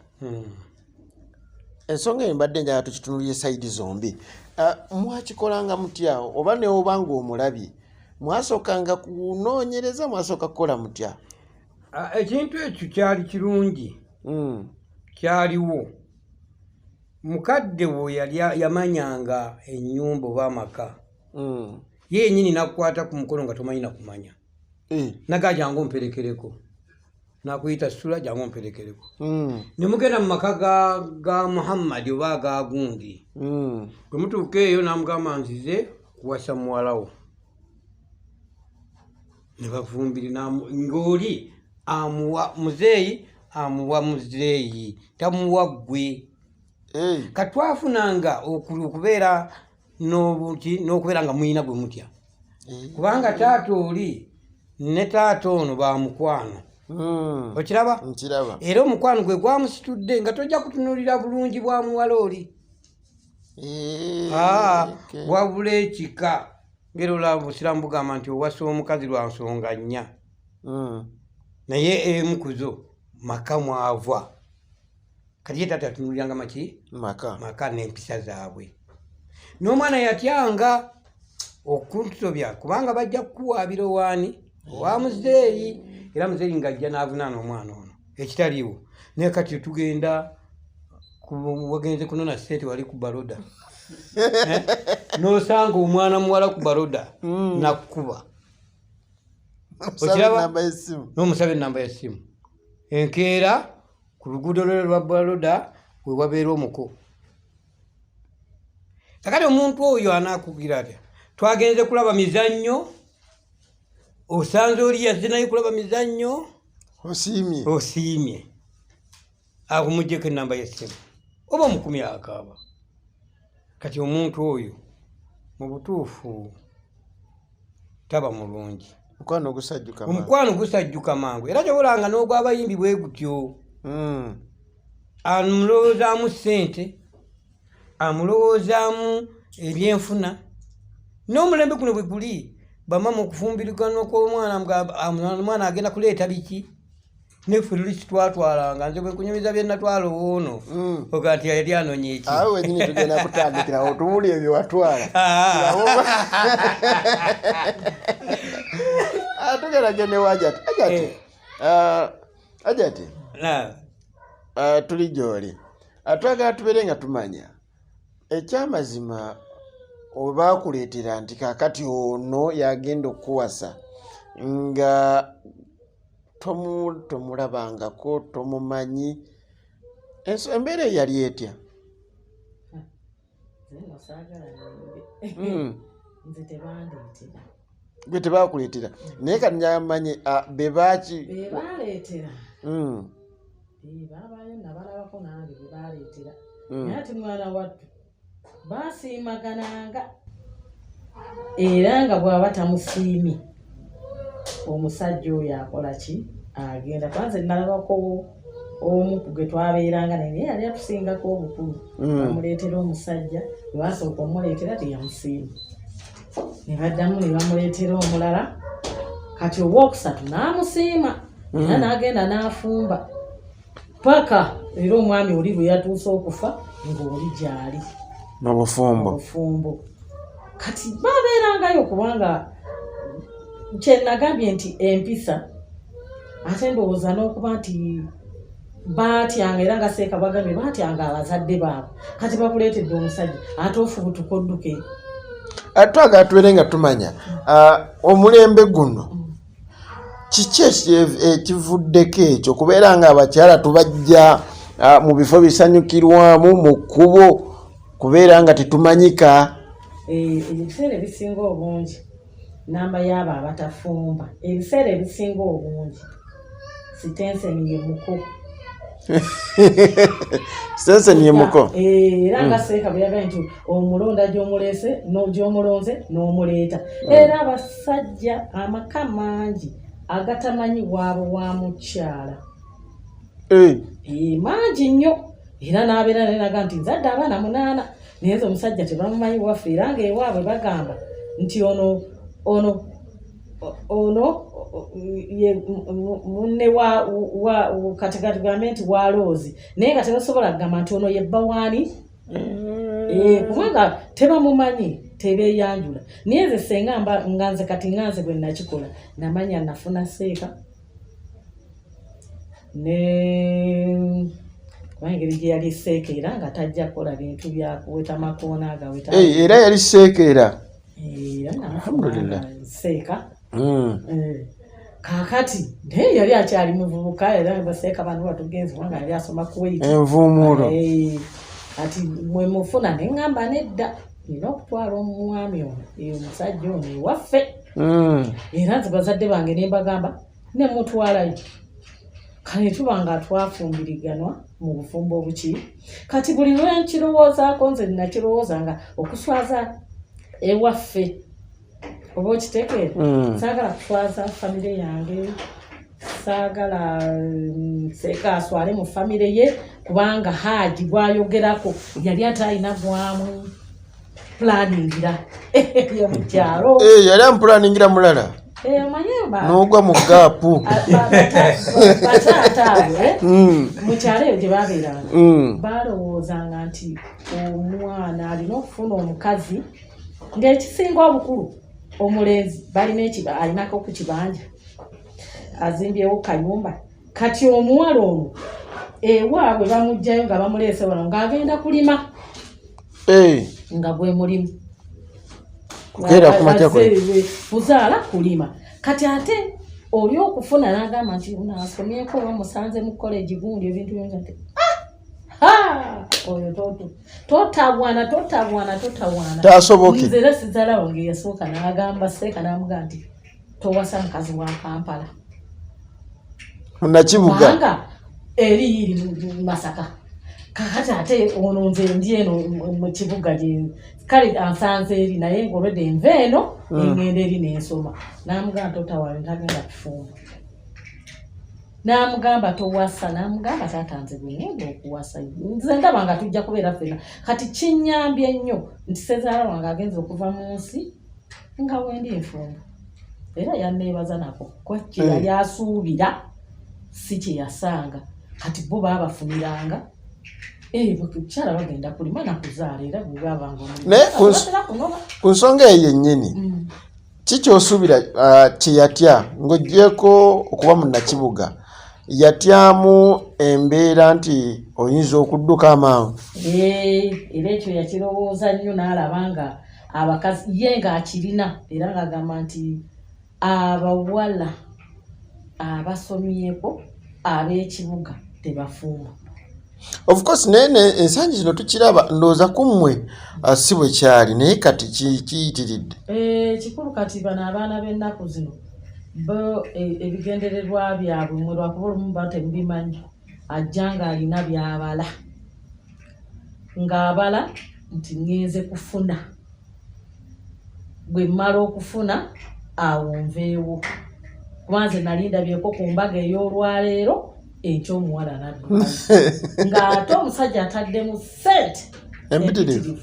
Ensonga eyo mbadde njagala tukitunulire side zombi. Mwakikolanga mutya, oba ne oba ng'omulabye mwasookanga kunoonyereza, mwasooka kukola mutya? Ekintu ekyo kyali kirungi. Kyaliwo. Mukadde wo yali yamanyanga ennyumba oba amaka. Ye yennyini n'akukwata ku mukono nga tomanyi na kumanya. Naga jangu omperekereko. Nakuyita sula jangu omperekereko. Ne mugenda mu maka ga Muhammad oba aga gundi. Bwe mutuuka eyo n'amugamba nzize kuwasa muwala wo. Ne bavumbira ng'oli amuwa muzeeyi, amuwa muzeeyi, tamuwa ggwe. Kati twafunanga okubeera n'okubeera nga muyina gwe mutya. Kubanga taata oli ne taata ono ba mukwano. Okiraba? Nkiraba. Era omukwano gwe gwamusitudde nga tojja kutunuulira bulungi bwa muwala oli. Wabula ekika ngeri olaba obusiraamu bugamba nti owasa omukazi lwa nsonga nnya. Naye emu ku zo maka mwava. Kati ye taata yatunuuliranga maki? Maka. Maka n'empisa zaabwe. N'omwana yatyanga okunsobya kubanga bajja kukuwaabira owaani? Owa muzeeyi. Era muzeeyi ng'ajja n'avunaana omwana ono ekitaliiwo. Naye kati tugenda wagenze kunona ssente wali ku baloda. N'osanga omwana muwala ku baloda nakkuba. Okiraba? N'omusaba ennamba y'essimu. Enkeera ku luguudo lwe lwa baloda we wabeera omuko. Kakati omuntu oyo anaakugira atya? Twagenze kulaba mizannyo, osanze oli yazze naye kulaba mizannyo. Osiimye. Osiimye. Akumuggyeko ennamba y'essimu. Oba omukumi akaaba. Kati omuntu oyo mu butuufu taba mulungi. Omukwano gusajjuka mangu. Omukwano gusajjuka mangu. Era ky'obolanga n'ogw'abayimbi bwe gutyo. Amulowoozaamu ssente, amulowoozaamu ebyenfuna. N'omulembe guno bwe guli, bamama okufumbiriganwa kw'omwana, omwana agenda kuleeta biki? Neffe luli kitwatwalanga, nze bwe nkunyumiza bye natwala owoono. Oga nti yali anoonya eki. Awo wennyini tugenda kutandikira, otubuulire bye watwala. Tugenda gende wa Hajati. Hajati. Hajati. Tuli gy'oli. Twagala tubeere nga tumanya ekyamazima oba bakuleetera nti kaakati ono yagenda okukuwasa nga tomulabangako, tomumanyi. Embeera eyo yali etya? Nze nno saagala nnimbe. Nze tebandeetera. Gwe tebakuleetera. Naye kati njagala be baaki? Be baleetera. Baabaayo nabalabako nange be baleetera. Naye ate mwana wattu baasiimagananga. Era nga bw'aba tamusiimye omusajja oyo akola ki? Agenda. Kuba nze nalabako omu ku gwe twabeeranga naye, naye yali atusingako obukulu. Bamuleetera omusajja, bwe baasooka omuleetera teyamusiima. Ne baddamu ne bamuleetera omulala, kati owookusatu n'amusiima. Era n'agenda n'afumba paka era omwami oli lwe yatuuse okufa ng'oli gy'ali. Mu bufumbo. Mu bufumbo. Kati babeerangayo kubanga kye nagambye nti empisa, ate ndowooza n'okuba nti baatyanga, era nga seeka bagambye baatyanga abazadde baabwe. Kati bakuleetedde omusajja ate ofubutuka odduke. Twagala tubeere nga tumanya omulembe guno kiki ekivuddeko ekyo kubeera nga abakyala tubajja mu bifo bisanyukirwamu mu kkubo kubeera nga tetumanyika. Ebiseera ebisinga obungi namba y'abo abatafumba, ebiseera ebisinga obungi Sitenseni ye muko. Sitenseni ye muko. Era nga seeka bwe yagambye nti omulonda gy'omuleese gy'omulonze n'omuleeta. Era abasajja amaka mangi agatamanyi waabo wa mukyala. Mangi nnyo. Era n'abeera naye naga nti nzadde abaana 8, naye nze omusajja tebamumanyi waffe, era ng'ewaabwe bagamba nti ono ono ono ye munne wa kati tugambe nti wa Loozi, naye nga tebasobola kugamba nti ono ye bba waani, kubanga tebamumanyi, tebeeyanjula. Naye nze senga nga nze kati nga nze bwe nakikola, namanya nafuna seeka ne kuba engeri gye yali seeka, era nga tajja kukola bintu bya kuweta makoona agaweta. Era yali seeka era. Era Alhamdulillah. Seeka. Kaakati naye yali akyali muvubuka, era baseeka bano batugenzi kubanga yali asoma Kuwait. Envuumuulo. Kati mwe mufuna ne ŋŋamba nedda, nina okutwala omwami ono, omusajja ono ewaffe. Era nze bazadde bange ne mbagamba ne mutwalayo. Kale tuba nga twafumbiriganwa mu bufumbo obuki. Kati buli lwe nkirowoozaako, nze nakirowooza nga okuswaza ewaffe, oba okitegeera? Saagala kuswaza famire yange, saagala seeka aswale mu famire ye, kubanga Haaji gwayogerako yali ate alina gwamu pulaningira yo mu kyalo. Yali amupulaningira mulala. Omanye N'ogwa mu gap. Bataata abo, mu kyalo eyo gye baabeeranga, balowoozanga nti omwana alina okufuna omukazi ng'ekisinga obukulu omulenzi balina alinako ku kibanja, azimbyewo kayumba. Kati omuwala ono ewaabwe bamuggyayo nga bamuleese wano ng'agenda kulima, nga gwe mulimu. Kukeera ku makya kwe. Kuzaala, kulima. Kati ate oli okufuna n'agamba nti nasomyeko oba musanze mu college gundi ebintu byonna nti ah! Oyo totawaana, totawaana, totawaana. Tasoboke. Nze era sizaala wange yasooka n'agamba seeka n'amugamba nti towasa mukazi wa Kampala. Nakibuga. Kubanga eri iri mu Masaka. Kakati ate ono nze ndi eno mu kibuga gye, kale ansanze eri, naye ng'olwedde enva eno engenda eri n'ensoma. N'amugamba totawaana, ntagenda kufumba. N'amugamba towasa, n'amugamba taata nze bwe ngenda okuwasa nze ndaba nga tujja kubeera ffenna. Kati kinnyambye nnyo nti sezaala wange agenze okuva mu nsi nga wendi nfumbo, era yanneebaza nako kuba kye yali asuubira si kye yasanga. Kati bo baabafuniranga bakyala bagenda kulima nakuzaala, era bwe babanga Naye batera kunoba. Ku nsonga eyo yennyini, kikyosuubira kye yatya ng'oggyeko okuba munnakibuga, yatyamu embeera nti oyinza okudduka amangu? Era ekyo yakirowooza nnyo n'alaba nga abakazi ye ng'akirina, era ng'agamba nti abawala abasomyeko ab'ekibuga tebafumba. Of course, naye ensangi zino tukiraba, ndowooza ku mmwe si bwe kyali, naye kati kiyitiridde. Kikulu kati bano abaana b'ennaku zino bo ebigendererwa byabwe mwe lwakuba olumu ba temubimanyi, ajja ng'alina by'abala, ng'abala nti ŋŋenze kufuna, bwe mmala okufuna awo nveewo, kuba nze nali ndabyeko ku mbaga ey'olwaleero enkya omuwala n'adduka ng'ate omusajja ataddemu ssente Empitirivu.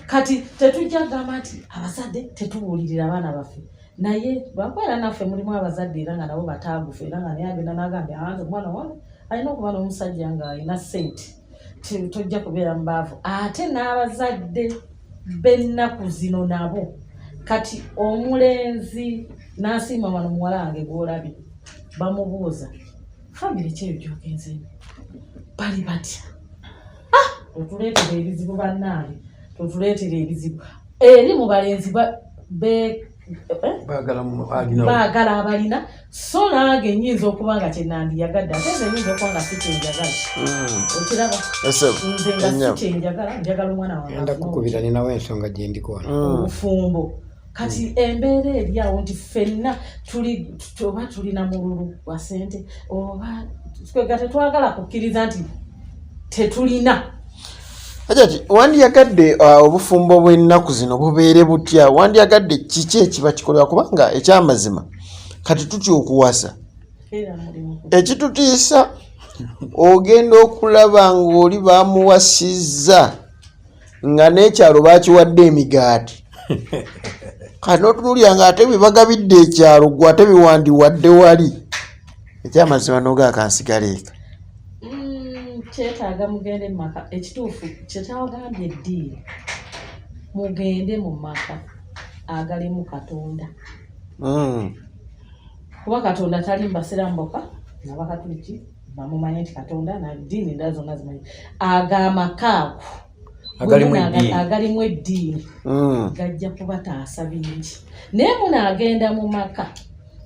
Kati tetujja kugamba nti abazadde tetubuulirira abaana baffe, naye lwakubeera naffe mulimu abazadde era nga nabo bataagufu, era nga naye agenda n'agamba anze omwana wange alina okuba n'omusajja ng'alina ssente, tojja kubeera mubaavu. Ate n'abazadde b'ennaku zino nabo kati omulenzi n'asiima wano muwala wange gw'olabye, bamubuuza famire kyeyo gy'ogenzeemu bali batya? Ah, otuleetera ebizibu bannange, totuleetera ebizibu. Eri mu balenzi Baagala alina. Baagala abalina, so nange nyinza okuba nga kyenandiyagadde, ate nze nyinza okuba nga si kyenjagala. Okiraba? Ese, Nze nga si ennyabo. kyenjagala, njagala omwana wange Ngenda afune kukubira, ninawo ensonga gye ndiko wano. obufumbo. Kati embeera eri awo nti ffenna tuli oba tulina mululu gwa ssente oba twega tetwagala kukkiriza nti tetulina. Hajati, wandiyagadde obufumbo bw'ennaku zino bubeere butya? Wandiyagadde kiki ekiba kikolebwa? Kubanga ekyamazima kati tutya okuwasa, Era mulimu ekitutiisa ogenda okulaba ng'oli bamuwasizza nga n'ekyalo bakiwadde emigaati, kati n'otunuulira nga ate bwe bagabidde ekyalo gwe ate biwandiwadde wali. Ekyamazima nogaa kansigala eka. Kyetaaga mugende mu maka. Ekituufu kyekyagambye eddiini, mugende mu maka agalimu Katonda, kuba Katonda tali mu basiraamu bokka n'Abakatuliki bamumanye nti Katonda, na ddiini endala zonna zimanyi ago amaka ago. Agalimu Bwe eddiini. Agalimu eddiini gajja kubataasa bingi. Naye munaagenda mu maka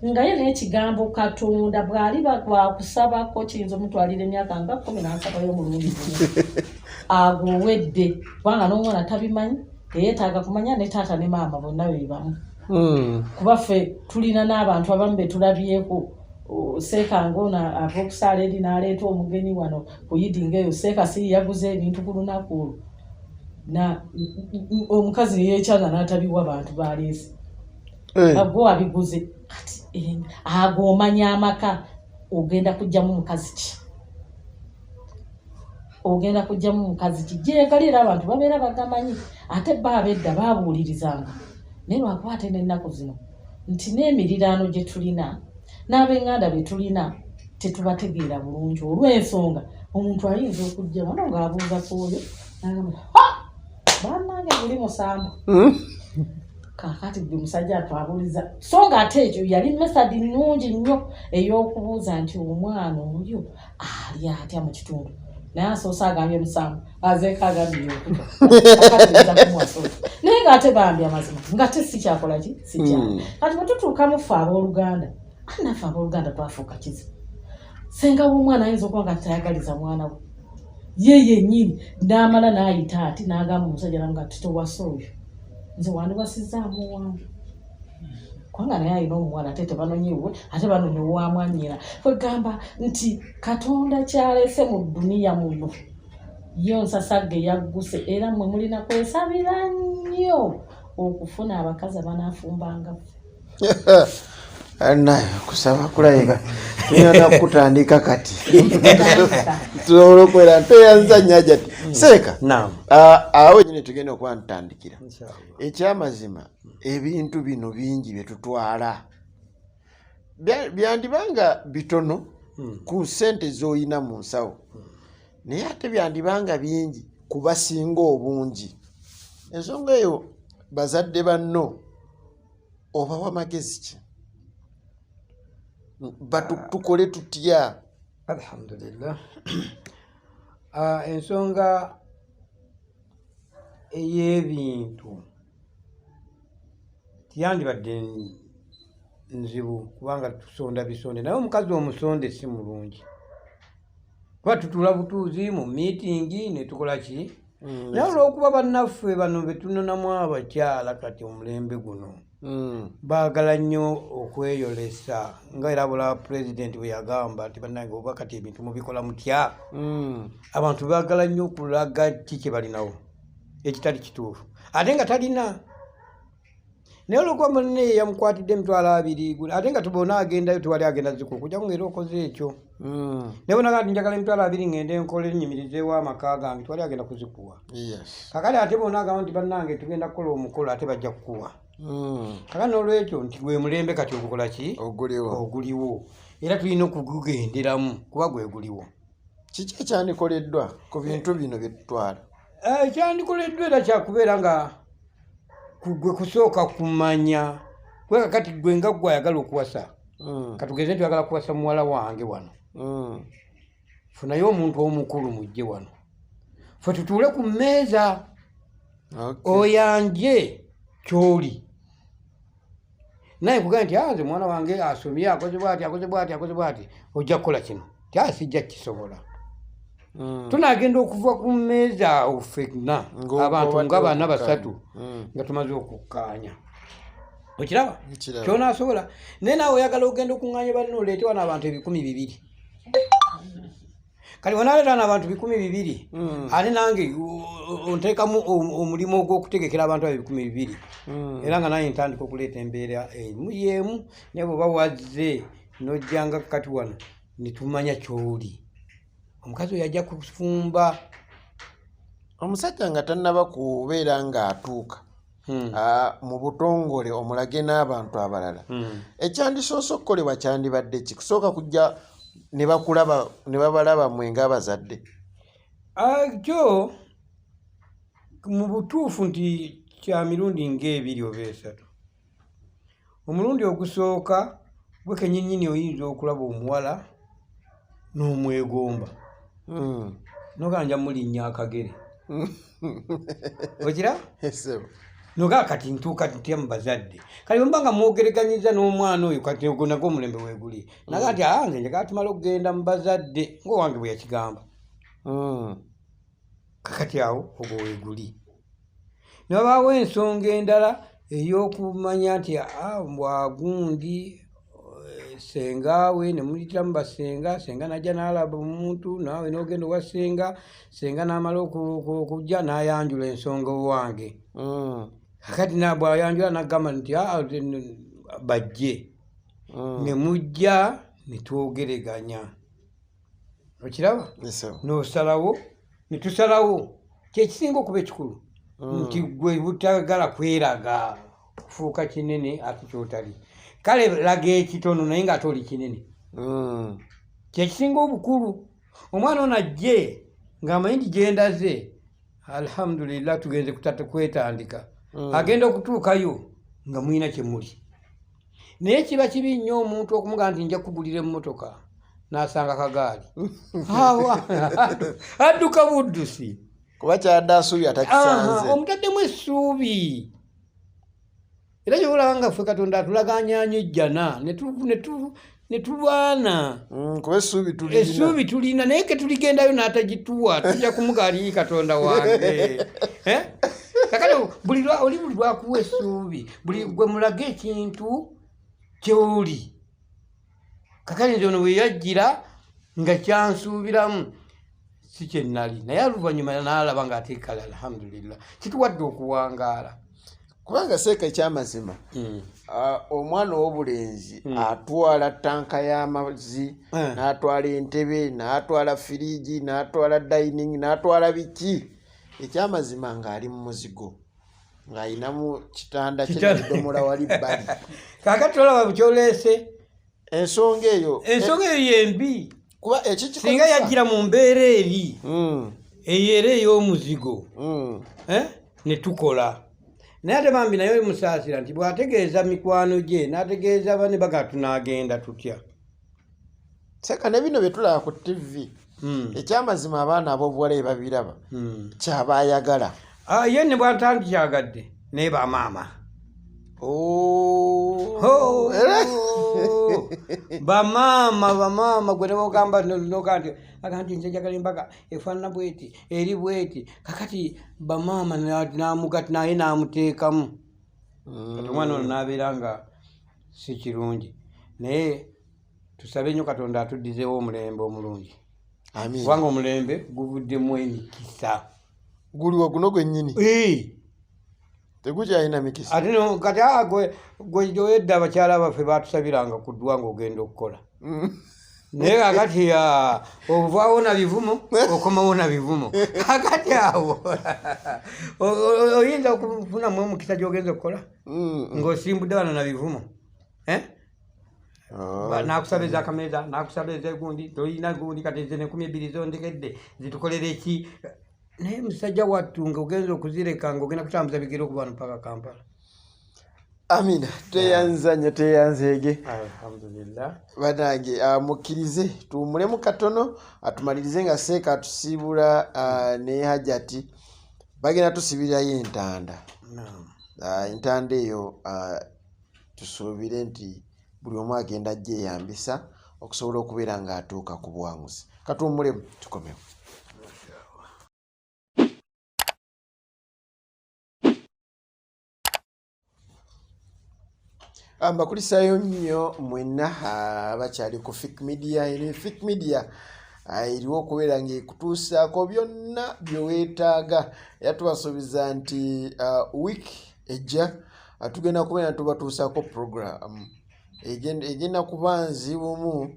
nga ye n'ekigambo Katonda bw'aliba bwakusabako kiyinza omutwalira emyaka nga 10 n'asabayo omulundi gumu, ago owedde, kubanga n'omwana tabimanyi, teyeetaaga kumanya, ne taata ne maama bonna be bamu. Kuba ffe tulina n'abantu abamu be tulabyeko, seeka ng'ono ava okusaala eri n'aleeta omugenyi wano ku yidinga eyo, seeka si yaguze ebintu ku lunaku olwo, na omukazi neyekyanga n'atabiwa bantu baleese. Gwe wabiguze. Kati ago omanya amaka ogenda kugyamu mukazi ki, ogenda kugyamu mukazi ki gyegali, era abantu babeera bagamanyi. Ate ba abedda babuulirizanga, naye lwakuba ate n'ennaku zino nti n'emiriraano gye tulina n'ab'eŋŋanda be tulina tetubategeera bulungi, olw'ensonga omuntu ayinza okujja wano ng'abuuza ku oyo n'agamba, "Ha! Bannange guli musambu." Kaakati gwe musajja atwabuuliza, so nga ate ekyo yali method nnungi nnyo ey'okubuuza nti omwana oyo ali atya mu kitundu, naye asoose agambye musanvu, azeeko agambye yokuta, naye ng'ate bambi amazima nga te sikyakola ki sikya. Kati bwe tutuuka mu ffe abooluganda, naffe abooluganda twafuuka kizibu. Senga w'omwana ayinza okuba nga tayagaliza mwana we, ye yennyini n'amala n'ayita ati n'agamba omusajja namu nga titowasa oyo, nze wandiwasizzaamu owange, kubanga naye alina omuwala, ate tebanonye wuwe, ate banonya owamwanyina. Kwegamba nti Katonda kyalese mu dduniya muno yo nsasagge yagguse, era mmwe mulina kwesabira nnyo okufuna abakazi abanaafumbanga ffe. Naye kusaba kulabika tulina kutandika kati tusobola okwera nteyanza nyaja ti seeka. Naam. Awo nyini tugenda okuba ntutandikira. Inshallah. Ekyamazima ebintu bino bingi bye tutwala byandibanga bitono ku ssente z'olina mu nsawo, naye ate byandibanga bingi ku basinga obungi. Ensonga eyo bazadde banno obawa magezi ki? Tukole tutya? Alhamdulillah. Ensonga ey'ebintu tiyandibadde nzibu, kubanga tusonda bisonde, naye omukazi omusonde si mulungi, kuba tutuula butuuzi mu miitingi ne tukola ki. Naye olw'okuba bannaffe bano be tunonamu abakyala kati omulembe guno baagala nnyo okweyolesa, nga era bula pulezidenti bwe yagamba nti bannange oba kati ebintu mubikola mutya. Abantu baagala nnyo okulaga ki kye balinawo ekitali kituufu, ate nga talina, naye olwokuba munne ye yamukwatidde 20,000, ate nga tubona agendayo tewali agenda zikuwa okujjako ngaera okoze ekyo. Naye bonaga nti njagala 20,000 ngende nkole nyimirizeewo amaka gange, tewali agenda kuzikuwa. Kakati ate bona agamba nti bannange tugenda kukola omukolo, ate bajja kukuwa. Kakati n'olwekyo nti gwe mulembe kati ogukola ki? Oguliwo. Oguliwo, era tulina okugugenderamu kuba gwe guliwo. Kiki ekyandikoleddwa ku bintu bino bye tutwala? Ekyandikoleddwa era kyakubeera nga gwe kusooka kumanya kuba kakati gwe nga gwe ayagala okuwasa, katugeze nti oyagala kuwasa muwala wange wano, funayo omuntu omukulu mujje wano ffe tutuule ku mmeeza, oyanje kyoli naye kugaa nti, "Ah, nze mwana wange asomye, akoze bwati, akoze bwati, akoze bwati, ojja kukola kino." Ti asijja kisobola. Tunagenda okuva ku mmeeza awo ffenna abantu Ng'obadde nga bana okukkaanya. basatu nga tumaze okukkaanya. Okiraba? Nkiraba. Kyonasobola. Naye naawe oyagala ogenda okuŋŋaanya banno oleete wano abantu 2,000. Kati wanaaleeta wano abantu 2,000, ate nange onteekamu omulimu ogw'okutegekera abantu abo 2,000. Era nga nange ntandika okuleeta embeera emu y'emu, naye bw'oba wazze n'ojjanga kati wano ne tumanya ky'oli. Omukazi oyo ajja kufumba. Omusajja nga tannaba kubeera ng'atuuka mu butongole omulage n'abantu abalala, ekyandisoose okukolebwa kyandibadde ki? Kusooka kujja ne bakulaba, ne babalaba mmwe ng'abazadde? Kyo mu butuufu nti kya mirundi ng'ebiri oba esatu. Omulundi ogusooka gwe kennyinnyini oyinza okulaba omuwala n'omwegomba. Nogaa nja mulinnya akagere. Okira? Ssebo. Nogaa kati ntuuka ntya mu bazadde. Kale bwe mba nga mwogereganyiza n'omwana oyo, kati ogwo nagwo omulembe weeguli. Naga nti, nze njagala tumale okugenda mu bazadde, ng'owange bwe yakigamba. Kakati awo ogwo weeguli. Ne wabaawo ensonga endala ey'okumanya nti, bwagundi, ssenga we, ne muyitiramu bassenga, ssenga n'ajja n'alaba omuntu, naawe n'ogenda owa ssenga, ssenga n'amala okujja n'ayanjula ensonga owange. Kakati bw'ayanjula n'agamba nti, bajje. Ne mujja ne twogereganya. Okiraba? Yes, sir. N'osalawo, ne tusalawo. Kye kisinga okuba ekikulu. Nti gwe butagala kweraga kufuuka kinene ate ky'otali. Kale laga ekitono naye ng'ate oli kinene. Kye kisinga obukulu. Omwana ono ajje ng'amanyi nti gye ndaze, alhamdulillah tugenze kwetandika. Agenda okutuukayo nga mulina kye muli. Naye kiba kibi nnyo omuntu okumugamba nti nja kukugulira emmotoka n'asanga kagaali. Awa, adduka buddusi. Kuba kyadde asuubi atakisanze. Omutaddemu essuubi. Era ky'olaba nga ffe Katonda atulagaanya nnyo ejjana, ne tulwana. Kuba essuubi tulina. Essuubi tulina, naye ke tuligendayo n'atagituwa, tujja kumugaali Katonda wange. Kakati oli buli lwakuwa essuubi, buli gwe mulaga ekintu ky'oli. Kakati nze ono bwe yajjira nga kyansuubiramu si kye nnali, naye oluvannyuma n'alaba ng'ate kale alhamdulillah, kituwadde okuwangaala. Kubanga seeka ekyamazima, omwana ow'obulenzi atwala ttanka y'amazzi, n'atwala entebe, n'atwala firiigi, n'atwala dining, n'atwala biki. Ekyamazima ng'ali mu muzigo, ng'ayinamu kitanda kye n'ebidomola wali bbali. Kaakati olaba kyoleese. Ensonga eyo. Ensonga eyo y'embi. Kuba ekikikozesa. Singa yajjira mu mbeera eri, eyo era ey'omuzigo, ne tukola. Naye ate bambi naye musaasira nti bw'ategeeza mikwano gye, n'ategeeza banne baga tunaagenda tutya. Seka ne bino bye tulaba ku TV, ekyamazima abaana ab'obuwala bye babiraba, kyaba ayagala. Ye ne bw'atandikyagadde, naye bamaama. Oh. Ho! Bamaama, bamaama, gwe ne bw'ogamba n'ogamba nti, aga nti nze njagala embaga efaanana bw'eti, eri bw'eti. Kakati bamaama naye n'amuteekamu. Kati omwana ono n'abeera nga si kirungi. Naye tusabe nnyo Katonda atuddizeewo omulembe omulungi. Amiina. Kubanga omulembe guvuddemu emikisa. Guliwo guno gwennyini. Tegukyalina mikisa. Ate no, kati, gwe edda abakyala baffe baatusabiranga ku ddwa ng'ogenda okukola. Naye kakati, ovaawo na bivumo, okomawo na bivumo. Kakati awo, oyinza okufunamu omukisa gy'ogenza okukola? Ng'osimbudde wano na bivumo. N'akusaba ez'akameeza, n'akusaba ez'egundi, tolina gundi, kati ezo enkumi ebbiri zondekedde, zitukolere ki? Naye musajja wattu ng'ogenza okuzireka ng'ogenda kutambuza bigere okuva wano paka Kampala. Amina, tweyanza nnyo, tweyanzeege. Alhamdulillah. Bannange, mukkirize tuwummulemu katono, atumalirize nga Seeka atusiibula, ne Hajati. Bagenda tusibirayo entanda. Naam. Entanda eyo, tusuubire nti buli omu agenda agyeyambisa okusobola okubeera ng'atuuka ku buwanguzi. Katuwummulemu, tukomewo. Mbakulisaayo nnyo mwenna abakyali ku Fik Media. Eno Fik Media eriwo okubeera ng'ekutuusaako byonna bye weetaaga, era tubasuubiza nti wiiki ejja tugenda kubeera tubatuusaako program egenda kuba nzibumu,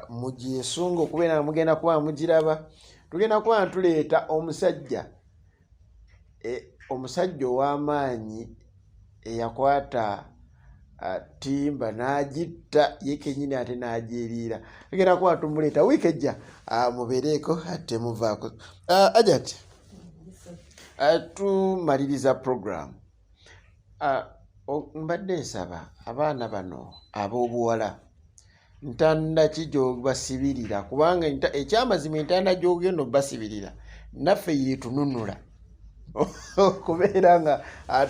mugyesunga okubeera nga mugenda kuba mugiraba. Tugenda kuba nga tuleeta omusajja omusajja ow'amaanyi eyakwata timba n'agitta ye kennyini ate n'agyeriira. Tugenda kuba tumuleeta wiiki ejja, mubeereeko temuvaako. Ajat, tumaliriza program. Mbadde nsaba abaana bano ab'obuwala, ntanda ki gy'obasibirira? Kubanga ekyamazima entanda gy'ogenda obbasibirira naffe yeetununula okubeera nga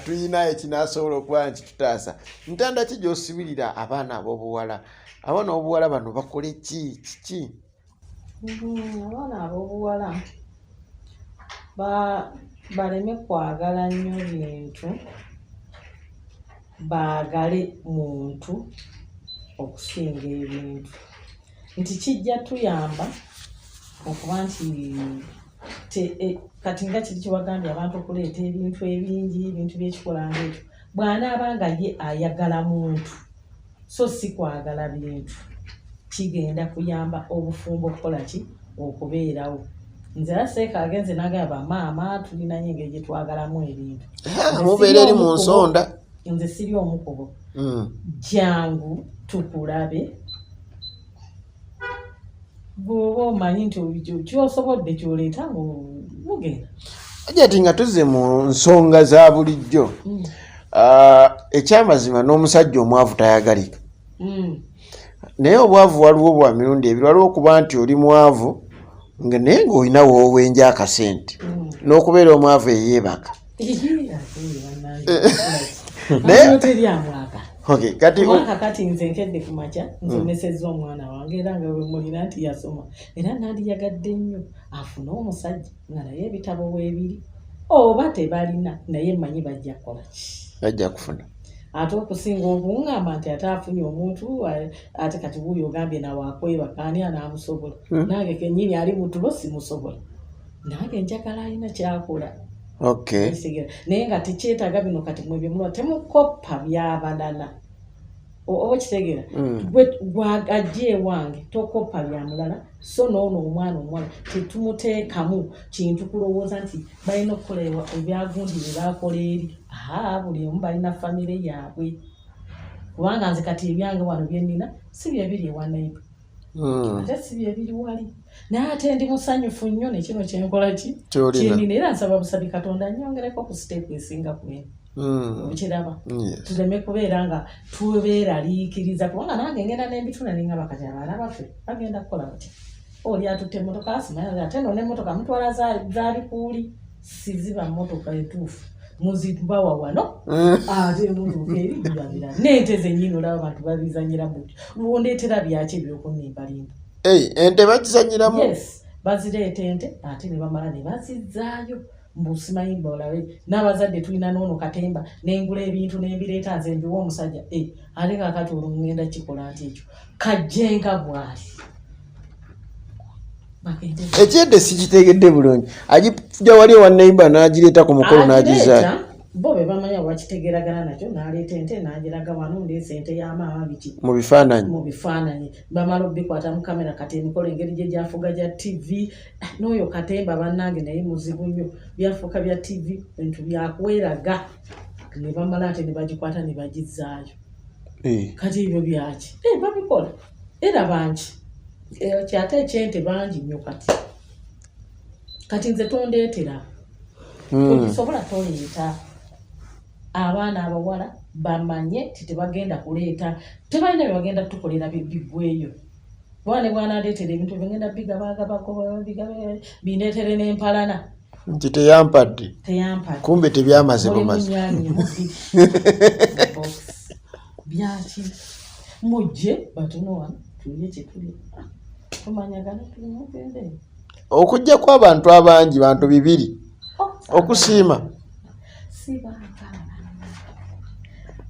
tuyina ekinaasobola okuba nti kitutaasa. Ntanda ki gy'osibirira abaana ab'obuwala? Abaana ab'obuwala bano bakole ki? Kiki? Abaana ab'obuwala baleme kwagala nnyo bintu, baagale muntu okusinga ebintu, nti kijja tuyamba okuba nti kati nga kiri kyewagambye abantu okuleeta ebintu ebingi, ebintu byekikola ngaekyo, bw'anaaba nga ye ayagala muntu so si kwagala bintu, kigenda kuyamba obufumbo okukola ki, okubeerawo. Nze era seeka agenze n'agamba, bamaama tulina nyo engeri gye twagalamu ebintu. Mubeera eri mu nsonda. Nze siri omukubo. Jangu tukulabe, bw'oba omanyi nti kyosobodde kyoleeta nga mugenda. Ajati, nga tuzze mu nsonga za bulijjo, ekyamazima n'omusajja omwavu tayagalika. Naye obwavu waliwo bwa mirundi ebiri. Waliwo okuba nti oli mwavu nga naye ng'olina woowenja akasente, n'okubeera omwavu eyeebaka. Naye teri amwaka. Okay, kati Kubanga kati nze nkedde ku makya nsomesezza omwana wange, era nga bwe mulina nti yasoma, era nandiyagadde nnyo afune omusajja nga naye ebitabo weebiri, oba tebalina naye mmanyi bajja kukola ki? Bajja kufuna. Ate okusinga okuŋŋamba nti ate afunye omuntu, ate kati wuuyo ogambye nawe akwebaka, ani anaamusobola? Nange kennyini ali mu tulo simusobola, nange njagala alina kyakola. Kitegeera? Naye nga tekyetaaga bino kati mwe byemulwa, temukoppa byabalala. Oba kitegeera? Gwe ajja ewange tokoppa bya mulala. So noono omwana omuwala tetumuteekamu kintu kulowooza nti balina okukola ebyagundi bye bakola eri. Aa, buli omu balina famire yaabwe, kubanga nze kati ebyange wano byenina si byebiri ewa neighbor, ate si byebiri wali, naye ate ndi musanyufu nnyo nekino kyenkola ki. Ky'olina. Kyenina, era nsaba busabi Katonda nyongereko ku step esinga ku eno. Okiraba? Yes. Tuleme kubeera nga tubeeraliikiriza, kubanga nange ngenda n'embituna nengamba kati abaana baffe bagenda kukola batya? Oli atutte emmotoka asimanya, ate no n'emmotoka mutwala za bikuuli, siziba mmotoka entuufu muzibawa wano. Ate emmotoka eri bibabira n'ente zennyini, olaba abantu babizanyira butyo. Wondeetera byaki ebyokunnimbalimba? Ei, ente bagizanyiramu? Yes, bazireeta ente ate ne bamala ne bazizaayo, mbu simanyi olabe n'abazadde tulina n'ono katemba, nengula ebintu nembireeta nze mbiwa omusajja. Eh, ate kakati olwo ngenda kikola nti ekyo kajjenga bwali bagende. Ekyente sikitegedde bulungi. Agijja wali ewa neighbor n'agireeta ku mukolo n'agizaayo? Agireeta, bo be bamanya wakitegeeragana nakyo, n'aleeta ente n'agiraga wano, ndeesa ente ya maama biki. Mu bifaananyi. Mu bifaananyi, bamala obikwata mu kamera. Kati emikolo engeri gye gyafuga gya TV, n'oyo katemba bannange naye muzibu nnyo, byafuuka bya TV, bintu byakweraga, ne bamala ate ne bagikwata ne bagizaayo. Kati ebyo byaki? Eh, babikola era bangi. Eh, kyate ekyente bangi nnyo kati. Kati nze tondeetera, togisobola, toleeta. Abaana abawala bamanye ti tebagenda kuleeta, tebalina bye bagenda tukolera biggweeyo. Bwana ne bwanandeetera ebintu bigenda bigabagabako, bindeetere n'empalana. Nti teyampadde. Teyampadde. Kumbe tebyamaze. Mulimu Bumaze. nnyaanya mu bbiri. Box. Byaki? Mujje batono wano tulye kyetulya. Ah, tumanyagane, tulimugende. Okujja kw'abantu abangi, bantu bibiri, Oh, okusiima. Sibaagala.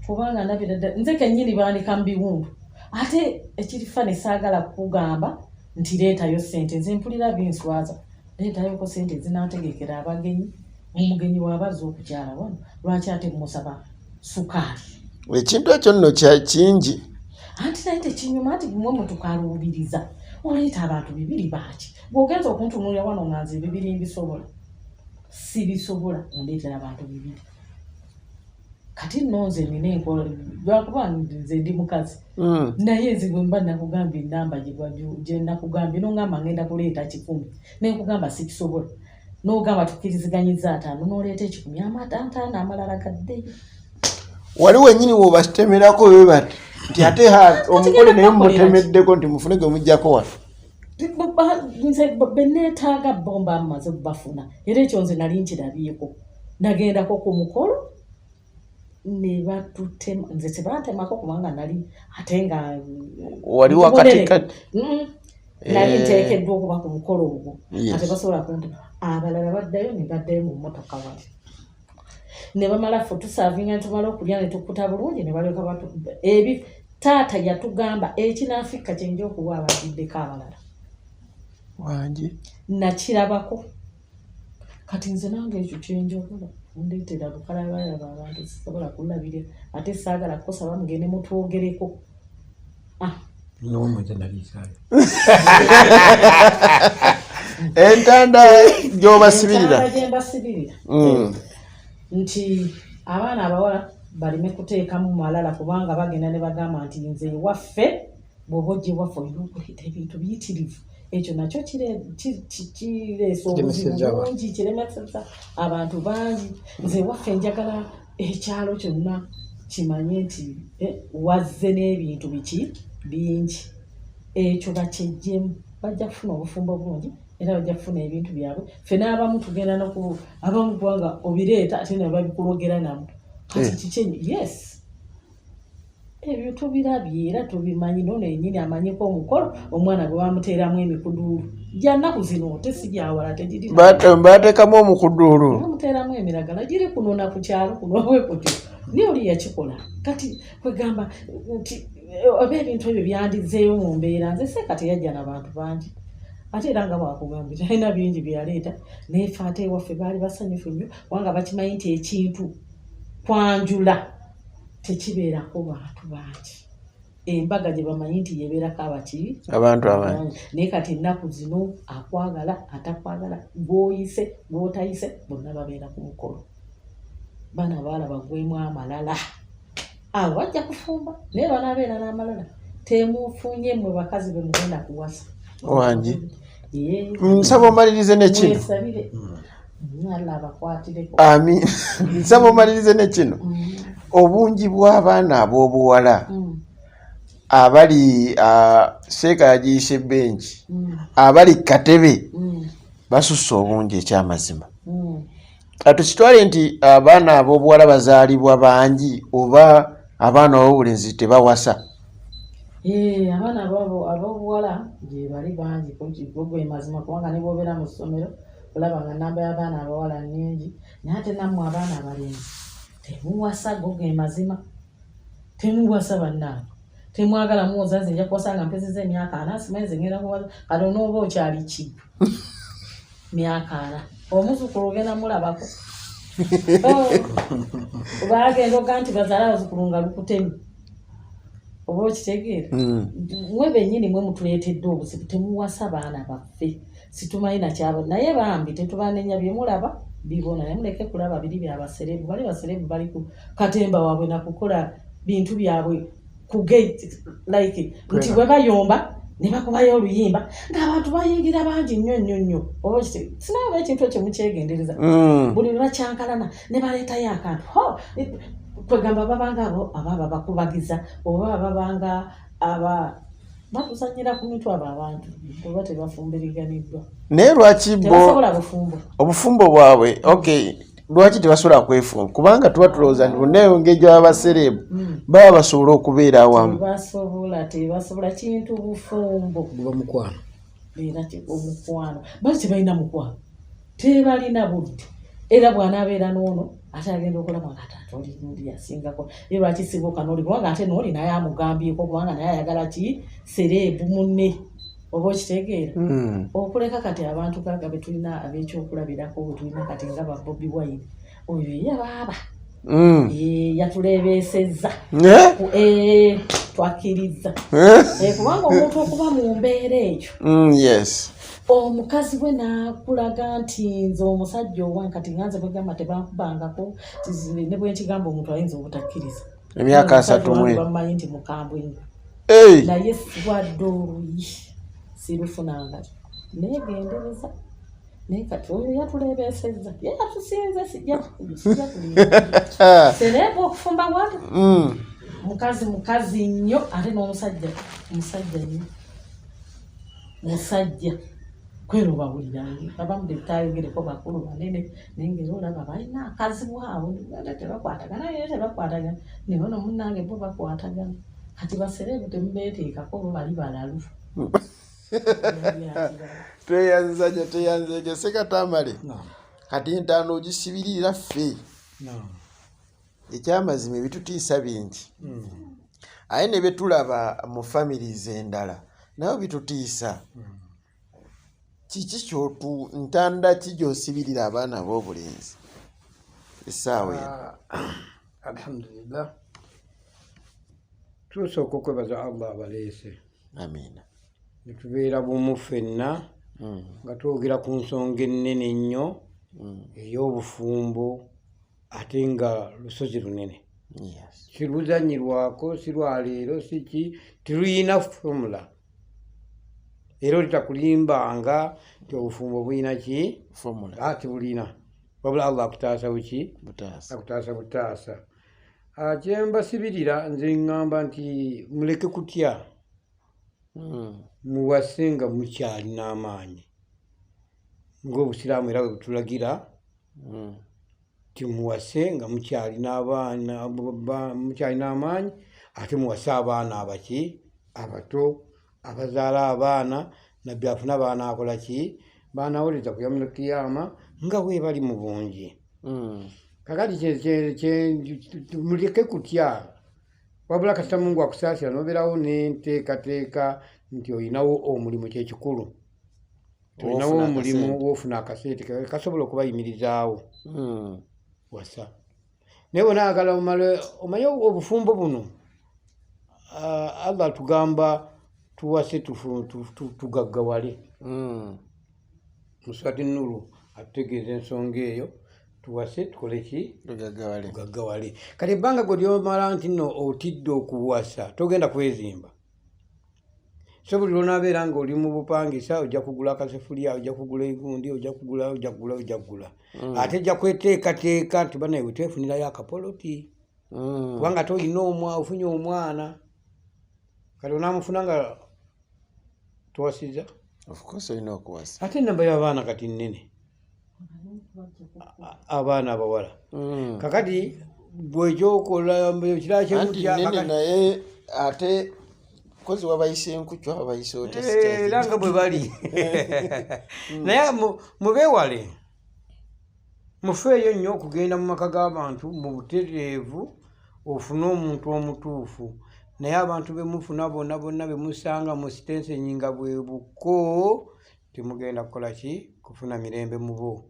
Kubanga ndabira ddala nze kennyini bandika mu biwundu. Ate ekirifa ne saagala kukugamba nti leetayo ssente, nze mpulira binswaza. Leetayoko ssente zinaategekera abagenyi. Omugenyi bw'aba azze okukyala wano, lwaki ate musaba sukaali? Ekintu ekyo nno kya kingi. Anti naye tekinyuma nti mwe mutukaluubiriza. Oleeta abantu bibiri baaki? Bw'ogenza okuntunuulira wano nga nze bibiri mbisobola, sibisobola, ondeetera abantu bibiri. Kati nno nze nina enkola, lwakuba nze ndi mukazi. Naye nze bwe mba nakugambye enamba gye nakugambye, n'ongamba ngenda kuleeta 100, ne nkugamba sikisobola, n'ogamba tukkiriziganyiza 50, n'oleeta 100, 50 amalala gaddeyo. Wali wennyini w'obasitemerako bwe bati nti ate omugole naye mumutemeddeko nti mufune gwe muggyako wano. Nze be neetaaga bo mba mmaze bafuna, era ekyo nze nali nkirabyeko. Nagendako ku mukolo ne batutema, nze tebantemako kubanga nali ate nga wali wakati. Nali nteekeddwa okuba ku mukolo ogwo, ate basobola kuntema. Abalala baddayo ne baddayo mu mmotoka wali ne bamala ffe tusaavinga ne tumala okulya ne tukkuta bulungi ne balyoka batu ebi. Taata yatugamba ekinaafikka kyenja okuwa abadiddeko abalala. Wangi. Nakirabako. Kati nze nange ekyo kyenjagala, ndeetera bukalabalaba abantu sisobola kulabirira, ate saagala kukusaba mugende mutwogereko. N'omwe nze naliisaayo. Entanda gy'obasibirira. Entanda gye mbasibirira nti abaana abawala baleme kuteekamu malala, kubanga bagenda ne bagamba nti nze ewaffe, bw'oba ojja ewaffe olina okuleeta ebintu biyitirivu. Ekyo nakyo kireesa obuzibu Kiremesezza abantu. bungi, kiremesezza abantu bangi. Nze ewaffe njagala ekyalo kyonna kimanye nti wazze n'ebintu biki bingi. Ekyo bakyejjemu, bajja kufuna obufumbo bungi era bajja kufuna ebintu byabwe. Ffe n'abamu tugenda noku abamu kubanga obireeta ate ne babikulogera namu. Kati kiki enyo? Yes, ebyo tubirabye era tubimanyi. Noono yennyini amanyiko omukolo omwana gwe bamuteeramu emikuduulu gya nnaku zino, te si gyawala, tegiri. Bateekamu omukuduulu. Bamuteeramu emiragala giri kunona ku kyalo kuno bwe kutyo, naye oli yakikola. Kati kwegamba nti oba ebintu ebyo byandizzeeyo mu mbeera. Nze seeka teyajja na bantu bangi, ate era nga bwakugambye talina bingi bye yaleeta, naye ffe ate ewaffe baali basanyufu nnyo, kubanga bakimanyi nti ekintu kwanjula tekibeerako bantu bangi, embaga gye bamanyi nti yebeerako abaki? Abantu abangi. Naye kati ennaku zino akwagala, atakwagala, gw'oyise, gw'otayise, bonna babeera ku mukolo. Baana baala bagwemu amalala, abo bajja kufumba, naye banaabeera n'amalala. Temufunye mmwe bakazi be mugenda kuwasa. Wangi. Nsaba omalirize ne kino. Mwesabire Allah abakwatireko. Amin. Nsaba omalirize ne kino. Obungi bw'abaana ab'obuwala abali seeka yagiyise benki, abali katebe basusse obungi ekyamazima. Tukitwale nti abaana ab'obuwala bazaalibwa bangi oba abaana ab'obulenzi tebawasa? Abaana ab'obuwala gye bali bangi gwe mazima, kubanga ne bw'obeera mu ssomero olaba nga namba y'abaana abawala nnyingi, naye ate nammwe abaana abalenzi temuwasa. Go ge mazima, temuwasa bannange, temwagala muwoza nze nja kuwasa nga mpezezza emyaka 40, simanyi nze ngenda kuwasa. Kati onooba okyali kibu myaka 40, omuzukulu ogenda mulabako. Oh, bagenda oga nti bazaale abazukulu nga lukutemi, oba okitegeera? Mwe bennyini mwe mutuleetedde obuzibu, temuwasa baana baffe, situmanyi nakyabo. Naye bambi tetubanenya, byemulaba bibona, naye muleke kulaba biri byabaserebu. Bali baserebu bali ku katemba waabwe nakukola bintu byabwe ku gate, like nti bwe bayomba ne bakubayo oluyimba ng'abantu bayingira bangi nnyo nnyo nnyo, oba sinaye oba ekintu ekyo mukyegendereza. Buli lwe bakyankalana ne baleetayo akantu ho kwegamba babanga abo ababa bakubagiza oba babanga aba batuzanyira ku mitwe. Abo abantu oba tebafumbiriganiddwa. Naye lwaki bo tebasobola bufumbo. Obufumbo bwabwe, okay, lwaki tebasobola kwefumba? Kubanga tuba tulowooza nti bonna engeri gy'abasereebu baba basobola okubeera awamu. Tebasobola, tebasobola kintu bufumbo. Guba mukwano. Era omukwano bali tebalina mukwano, tebalina budde. Era bw'anaabeera n'ono ate agenda okulaba nga ate oli ndi yasingako, ye lwaki sibuuka n'oli, kubanga ate n'oli naye amugambyeko, kubanga naye ayagala ki sereebu munne, oba okitegeera. Okuleka kati abantu gaga be tulina ab'ekyokulabirako bwe tulina kati nga ba Bobi Wine, oyo ye baaba yatuleebeesezza, twakkiriza, kubanga omuntu okuba mu mbeera eyo, omukazi we n'akulaga nti nze omusajja owange kati nga nze bwegamba tebankubangako, ne bwe nkigamba omuntu ayinza obutakkiriza. Emyaka 31. Bamumanyi nti mukambwe nnyo, naye wadde oluyi sirufunanga, neegendereza. Naye kati oyo yatuleebeesezza, ye yatusinze, sijja kulimba. Sereebu okufumba bwati mukazi mukazi nnyo, ate n'omusajja musajja nnyo, musajja kwero bawulira abamu betayogereko bakulu banene, naye ngeri olaba balina akazibu abo tebakwatagana, naye tebakwatagana naye ono munnange bo bakwatagana. Kati basereebu temubeeteekako, bo bali balalu. Tweyanza nnyo, tweyanzeege Sekatamale. Kati entaano ogisibirira ffe. Ekyamazima ebitutiisa bingi, aye ne betulaba mu families endala nayo bitutiisa. Kiki kyotu ntanda ki gy'osibirira abaana ab'obulenzi essaawa eno? Alhamdulillah, tusooka okwebaza Allah abaleese Amiina. Netubeera bumu ffenna nga twogera ku nsonga ennene ennyo ey'obufumbo, ate nga lusozi lunene, siruzanyirwako, si lwaleero, siki, teruyina formula. Era olitakulimbanga nti obufumbo bulina ki formula. Tebulina, wabula Allah akutaasa buki? Butaasa. Akutaasa butaasa. Kyembasibirira nze ŋŋamba nti muleke kutya, muwase nga mukyalina amaanyi, ng'obusiraamu era bwe butulagira nti muwase nga mukyalina abaana, mukyalina amaanyi, ate muwase abaana abaki abato abazaala abaana. Nabbi afuna abaana akola ki? Baanawuliriza ku yawmul kiyama nga bwe bali mu bungi. Kakati muleke kutya, wabula kasita Mungu akusaasira n'obeerawo n'enteekateeka nti olinawo omulimu, kyekikulu olinawo omulimu woofuna akasente kasobola okubayimirizaawo, wasa. Naye bw'onaayagala omale omanye obufumbo buno, Allah atugamba tuwase tugaggawale. Mu Surati Nuru atutegeeza ensonga eyo, tuwase tukole ki? Tugaggawale. Tugaggawale. Kati ebbanga gwe lyomala nti nno otidde okuwasa, togenda kwezimba. So buli lw'onaabeera ng'oli mu bupangisa, ojja kugula akasefuliya, ojja kugula egundi, ojja kugula, ojja kugula, ojja kugula. Ate ojja kweteekateeka nti banaye bwe twefunirayo akapoloti, kubanga ate olina ofunye omwana, kati onaamufuna nga towasizza. Of course olina okuwasa. Ate enamba y'abaana kati nnene, abaana abawala. Kakati gwe ekyokola ekirala Anti kyemutya nnene, naye ate kozi wabayise enkucwa, wabayise otya? Era nga bwe bali, naye mubeewale, mufeeyo nnyo okugenda mu maka g'abantu mu butereevu ofune omuntu omutuufu. Naye abantu bemufuna bonna bonna bemusanga mu sitensenyi nga bwe buko, temugenda kukola ki? Kufuna mirembe mu bo.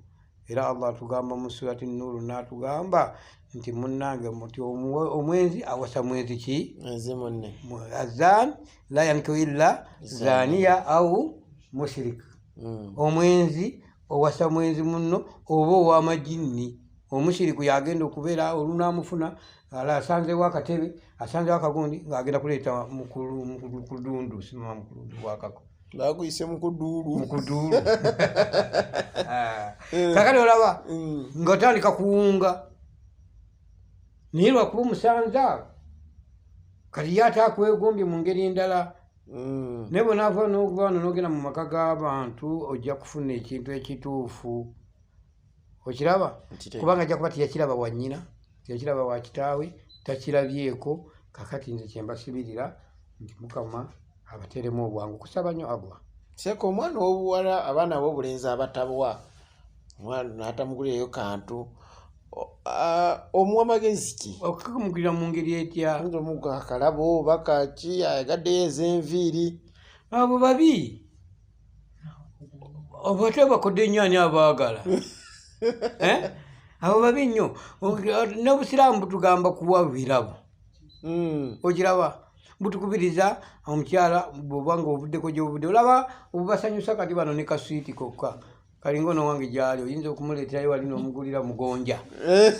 Era Allah atugamba mu Surati Nuru n'atugamba nti munnange muti omwenzi awasa mwenzi ki? Enzi munne. Azan la yankihu illa zaniya au mushrik. Omwenzi owasa mwenzi munno oba ow'amajinni. Omushiriku yagenda okubeera olunamufuna ala asanzewo akatebe, asanzewo akagundi, ng'agenda kuleeta mukudundu, simama mukudundu wakako. Bakuyise mukuduulu. Mukuduulu. Kakati olaba ng'otandika kuwunga, naye lwakuba omusanza kati ye ate akwegombye mu ngeri endala. Naye bw'onaava n'okuva wano n'ogenda mu maka g'abantu, ojja kufuna ekintu ekituufu, okiraba? Kubanga ajja kuba teyakiraba wa nnyina, teyakiraba wa kitaawe, takirabyeko. Kakati nze kyembasibirira nti Mukama abateeremu obwangu, kusaba nnyo Allah. Seeka, omwana ow'obuwala, abaana ab'obulenzi abatabwa Omwana n'atamugulireyo kantu. Omuwa magezi ki? Okukamugulira mu ngeri etya? Oyinza omuwa akalabo oba kaki, ayagaddeyo ez'enviiri. Abo babi, oba ate bakodde nnyo, ani abaagala? Eh? Abo babi nnyo. N'obusiraamu butugamba kuwa birabo. Okiraba, butukubiriza omukyala bw'oba nga ovuddeko gy'ovudde, olaba obubasanyusa. Kati bano ne kaswiti kokka kalinga ono wange gyali, oyinza okumuleeterayo wali n'omugulira mugonja. Eh?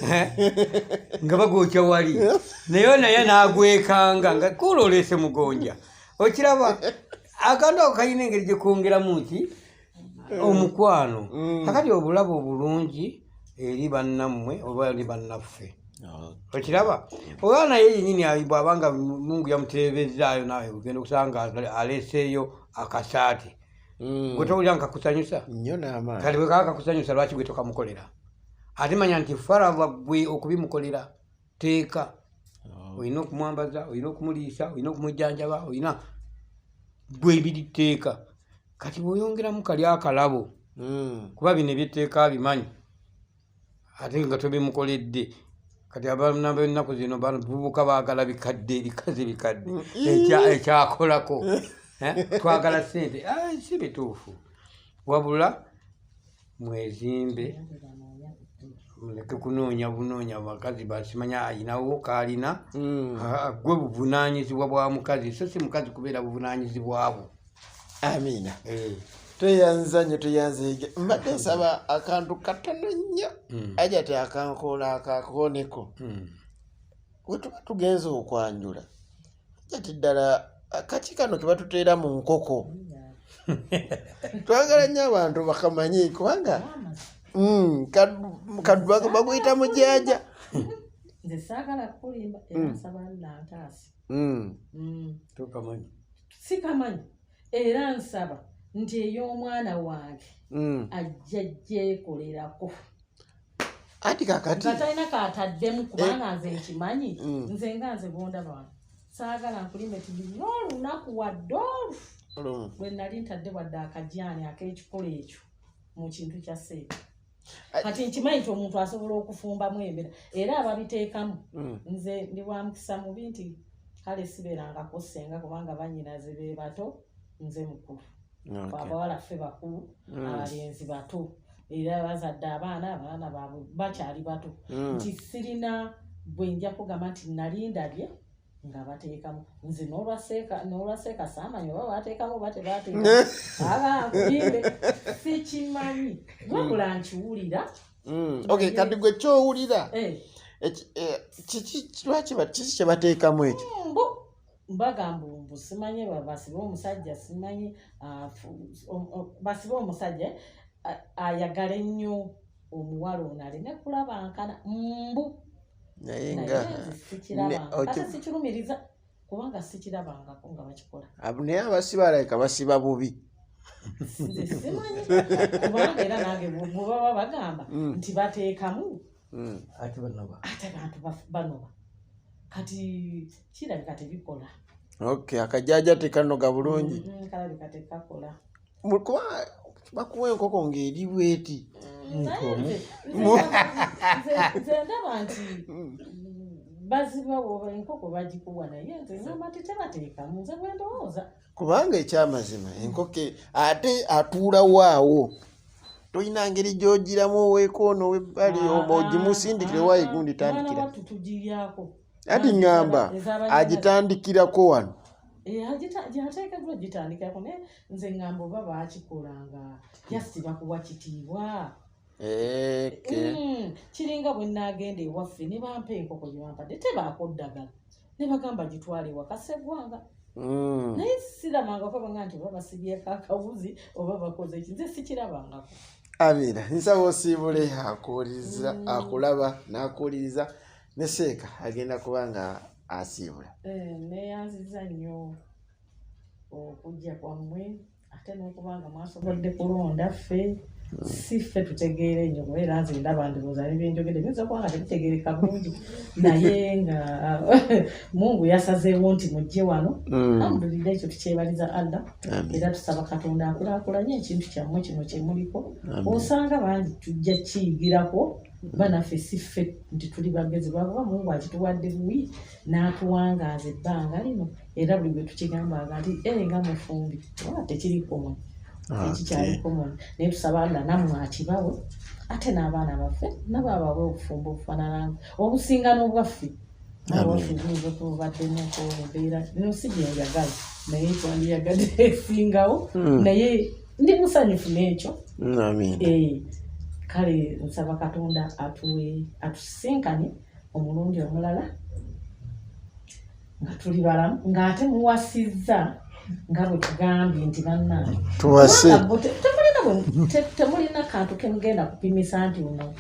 Nga bagwokya wali, naye n'agwekanga nga kuula oleese mugonja. Okiraba, akantu ako kalina engeri gye kwongeramu ki omukwano. Kakati obulabo obulungi eri bannammwe oba eri bannaffe. Okiraba, oba naye yenyini bw'abanga Mungu yamuteebezzaayo, naawe ogenda okusanga aleeseeyo akasaati. Gwe towulira nga kakusanyusa? Nnyo n'amaanyi. Kati bwe kaba kakusanyusa, lwaki gwe tokamukolera? Ate manya nti farava gwe okubimukolera teeka. Olina okumwambaza, olina okumuliisa, olina okumujjanjaba, olina gwe biri tteeka. Kati bw'oyongeramu kali akalabo, kuba bino ebyetteeka bimanyi, ate nga tobimukoledde. Kati abaana b'ennaku zino bavubuka baagala bikadde, bikazi bikadde. Ekyakolako. Eh, twagala ssente. Ah, si bituufu. Wabula mwezimbe, muleke kunoonya bunoonya bakazi basimanya ayinawo kaalina. Ah, gwe buvunaanyizibwa bwa mukazi, so si mukazi kubeera buvunaanyizibwa bwo. Amiina. Eh. Tweyanza nnyo, tweyanzeege. Mbadde nsaba akantu katono nnyo. Ajati akankoola akakooneko. Bwe tuba tugenze okwanjula, ajati ddala kaki kano ke batuteera mu nkoko, twagala nnyo abantu bakamanye, kubanga baguyita mujaaja. Nze saagala kukulimba, era nsaba nantaasi. Tokamanyi? Sikamanyi, era nsaba nti ey'omwana wange ajja gyekolerako. Anti kakati nga talina kataddemu, kubanga nze nkimanyi. Nze nga nze bondaba wano, saagala nkulimbe ti n'olunaku wadde olu Olumu. bwe nali ntadde wadde akajaani ak'ekikolo ekyo mu kintu kya seeka. Kati nkimanyi nti omuntu asobola okufumbamu embeera era ababiteekamu. Nze ndi wa mukisa mubi nti kale sibeerangako ssenga, kubanga bannyinaze be bato, nze mukulu. Abawala ffe bakulu, abalenzi bato, era bazadde abaana, abaana baabwe bakyali bato. Nti sirina bwe nja kugamba nti nali ndabye nga bateekamu. Nze n'olwaseeka saamanyi oba bateekamu oba tebateekamu. Aba nkulimbe, sikimanyi, wabula nkiwulira. Okay, kati gwe kyowulira, Eh, kiki, lwaki kiki kye bateekamu ekyo? Mbu mbagamba mbu simanyi basibe omusajja, simanyi basibe omusajja ayagale nnyo omuwala ono aleme kulabankana mbu. Naye Naye nga nze sikirabanga. Ate sikirumiriza, kubanga sikirabangako nga bakikola. Naye abasiba alabika basiba bubi. Nze simanyi, kubanga era nange bwe baba bagamba nti bateekamu, Ate banoba. Ate bantu banoba. Kati kirabika tebikola. Okay, akajaaja tekanoga bulungi. Kalabika tekakola. Kuba bakuwa enkoko ng'eri bweti. Naye nze ndaba nti baziba oba enkoko bagikuwa, naye nze ngamba nti tebateekamu, nze bwe ndowooza. Kubanga ekyamazima enkoko ate atuulawo awo, tolina ngeri gy'ogiramu oweekoono owebbali ogimusindikire waayi gundi Mwana tandikira. Wattu tugiryako. Ati ŋŋamba agitandikirako wano. Eh, gyateekeddwa gitandikirako, naye nze ŋŋamba oba baakikolanga just bakuwa kitiibwa. Kiringa bwe naagenda ewaffe ne bampa enkoko gye bampadde, tebaako ddagala, ne bagamba gitwale ewaka seggwanga. Naye sirabangako banga nti oba basibyeko akawuzi oba bakoze ki, nze sikirabangako. Amiina, nsaba osiibule akuwuliriza, akulaba n'akuwuliriza, ne seeka agenda kuba nga asiibula. Eh, neeyanziza nnyo okujja kwammwe, ate n'okuba nga mwasobodde kulonda ffe. Si ffe tutegeera ennyo, kuba era nze ndaba ndowooza nebyenjogedde biyinza okuba nga tebitegeereka bulungi, naye nga Mungu yasazeewo nti mujje wano. Alhamdulillah, ekyo tukyebaliza Allah. Era tusaba Katonda akulaakulanye ekintu kyammwe kino kyemuliko. Osanga bangi tujja kiyigirako, banaffe si ffe nti tuli bagezi, lwakuba Mungu akituwadde buwi n'atuwangaaza ebbanga lino. Era buli bwe tukigambanga nti nga mufumbi tekiri common, tekikyali common, naye tusaba Allah nammwe akibawe, ate n'abaana baffe nabo abawe obufumbo obufaanana obusinga n'obwaffe. Obwaffe buyinza okuba bubaddemu embeera no si gyenjagala, naye twandiyagadde esingawo, naye ndi musanyufu n'ekyo. Kale nsaba Katonda atuwe atusisinkanye omulundi omulala nga tuli balamu, ng'ate muwasizza nga bwe tugambye nti bannange temulina kantu kemugenda kupimisa nti ono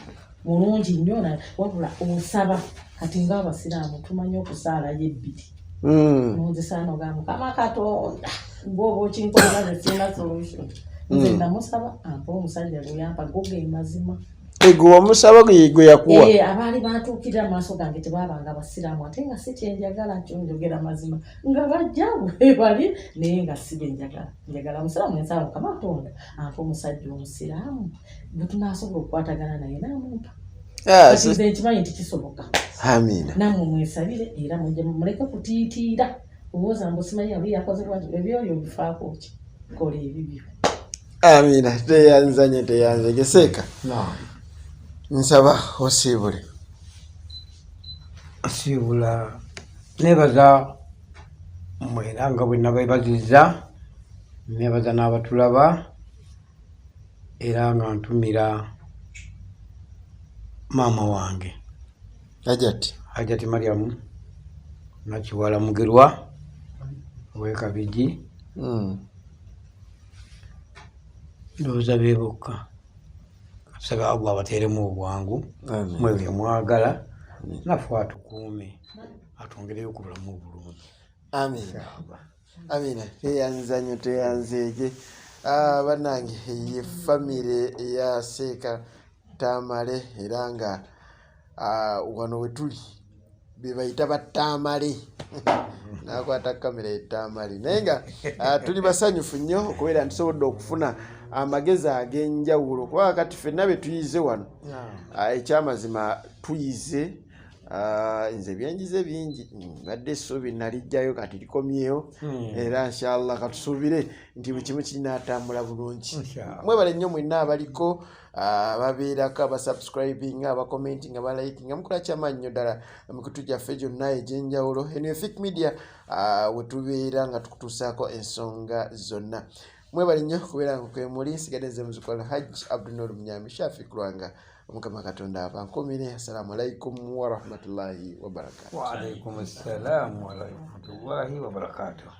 mulungi nnyo, wabula osaba. Kati ng'abasiraamu tumanyi okusaalayo ebbiri, nonzisaana ogamba Mukama Katonda gwoba okinkolera nze sirina solution, nze namusaba ampa omusajja gwe yampa, go ge mazima. Gwe wamusaba gwe yakuwa? Abaali bantuukirira mu maaso gange tebaabanga basiraamu, ate nga si kyenjagala, kyo njogera mazima, nga bajja bwe bali naye nga si benjagala. Njagala musiraamu, ensaba Mukama Katonda ampa omusajja omusiraamu bwe tunaasobola okukwatagana naye n'amumpa. Kati nze nkimanyi nti kisoboka. Amiina. Nammwe mwesabire era mujje muleke kutiitiira kulowooza mbu simanyi yali yakoze bwati, ebyoyo obifaako ki, kola ebibyo. Amiina. Teyanzanye teyanzege seeka, nsaba osiibule. Siibula nebaza mmwe, era nga bwe nabeebazizza nebaza n'abatulaba, era nga ntumira maama wange Hajati. Hajati Mariamu Nakiwala Mugerwa ow'e Kabigi. Ndowooza be bokka. Tusaba Allah abateeremu obwangu mwe bye mwagala, naffe atukuume atwongereyo ku bulamu obulungi. Amiina, amiina. Teyanzanyo teyanzeege. Bannange, ye famire ya Seeka Tamale, era nga wano we tuli be bayita Batamale, nakwata kamera etamale, naye nga tuli basanyufu nnyo okubeera ntusobodde okufuna amagezi ag'enjawulo, kubanga kati ffenna be tuyize wano, ekyamazima tuyize. Nze byenjize bingi, badde essuubi nalijjayo kati likomyewo, era inshallah katusuubire nti buli kimu kinaatambula bulungi. Mwebale nnyo mwenna abaliko, ababeerako, abasubscribing, abacommenting, abaliking, mukola kyamaanyi nnyo ddala emikutu gyaffe gyonna egy'enjawulo. Eno Efik Media, wetubeera nga tukutuusaako ensonga zonna. Mwebale nnyo kubeera nga kwemuli. Nsigadde nze muzukulu Hajj Abdunur Munyambi Shafik Lwanga. Omukama Katonda abankumire. Assalamu alaikum warahmatullahi wabarakatu. Waalaikum assalamu warahmatullahi wabarakatuh.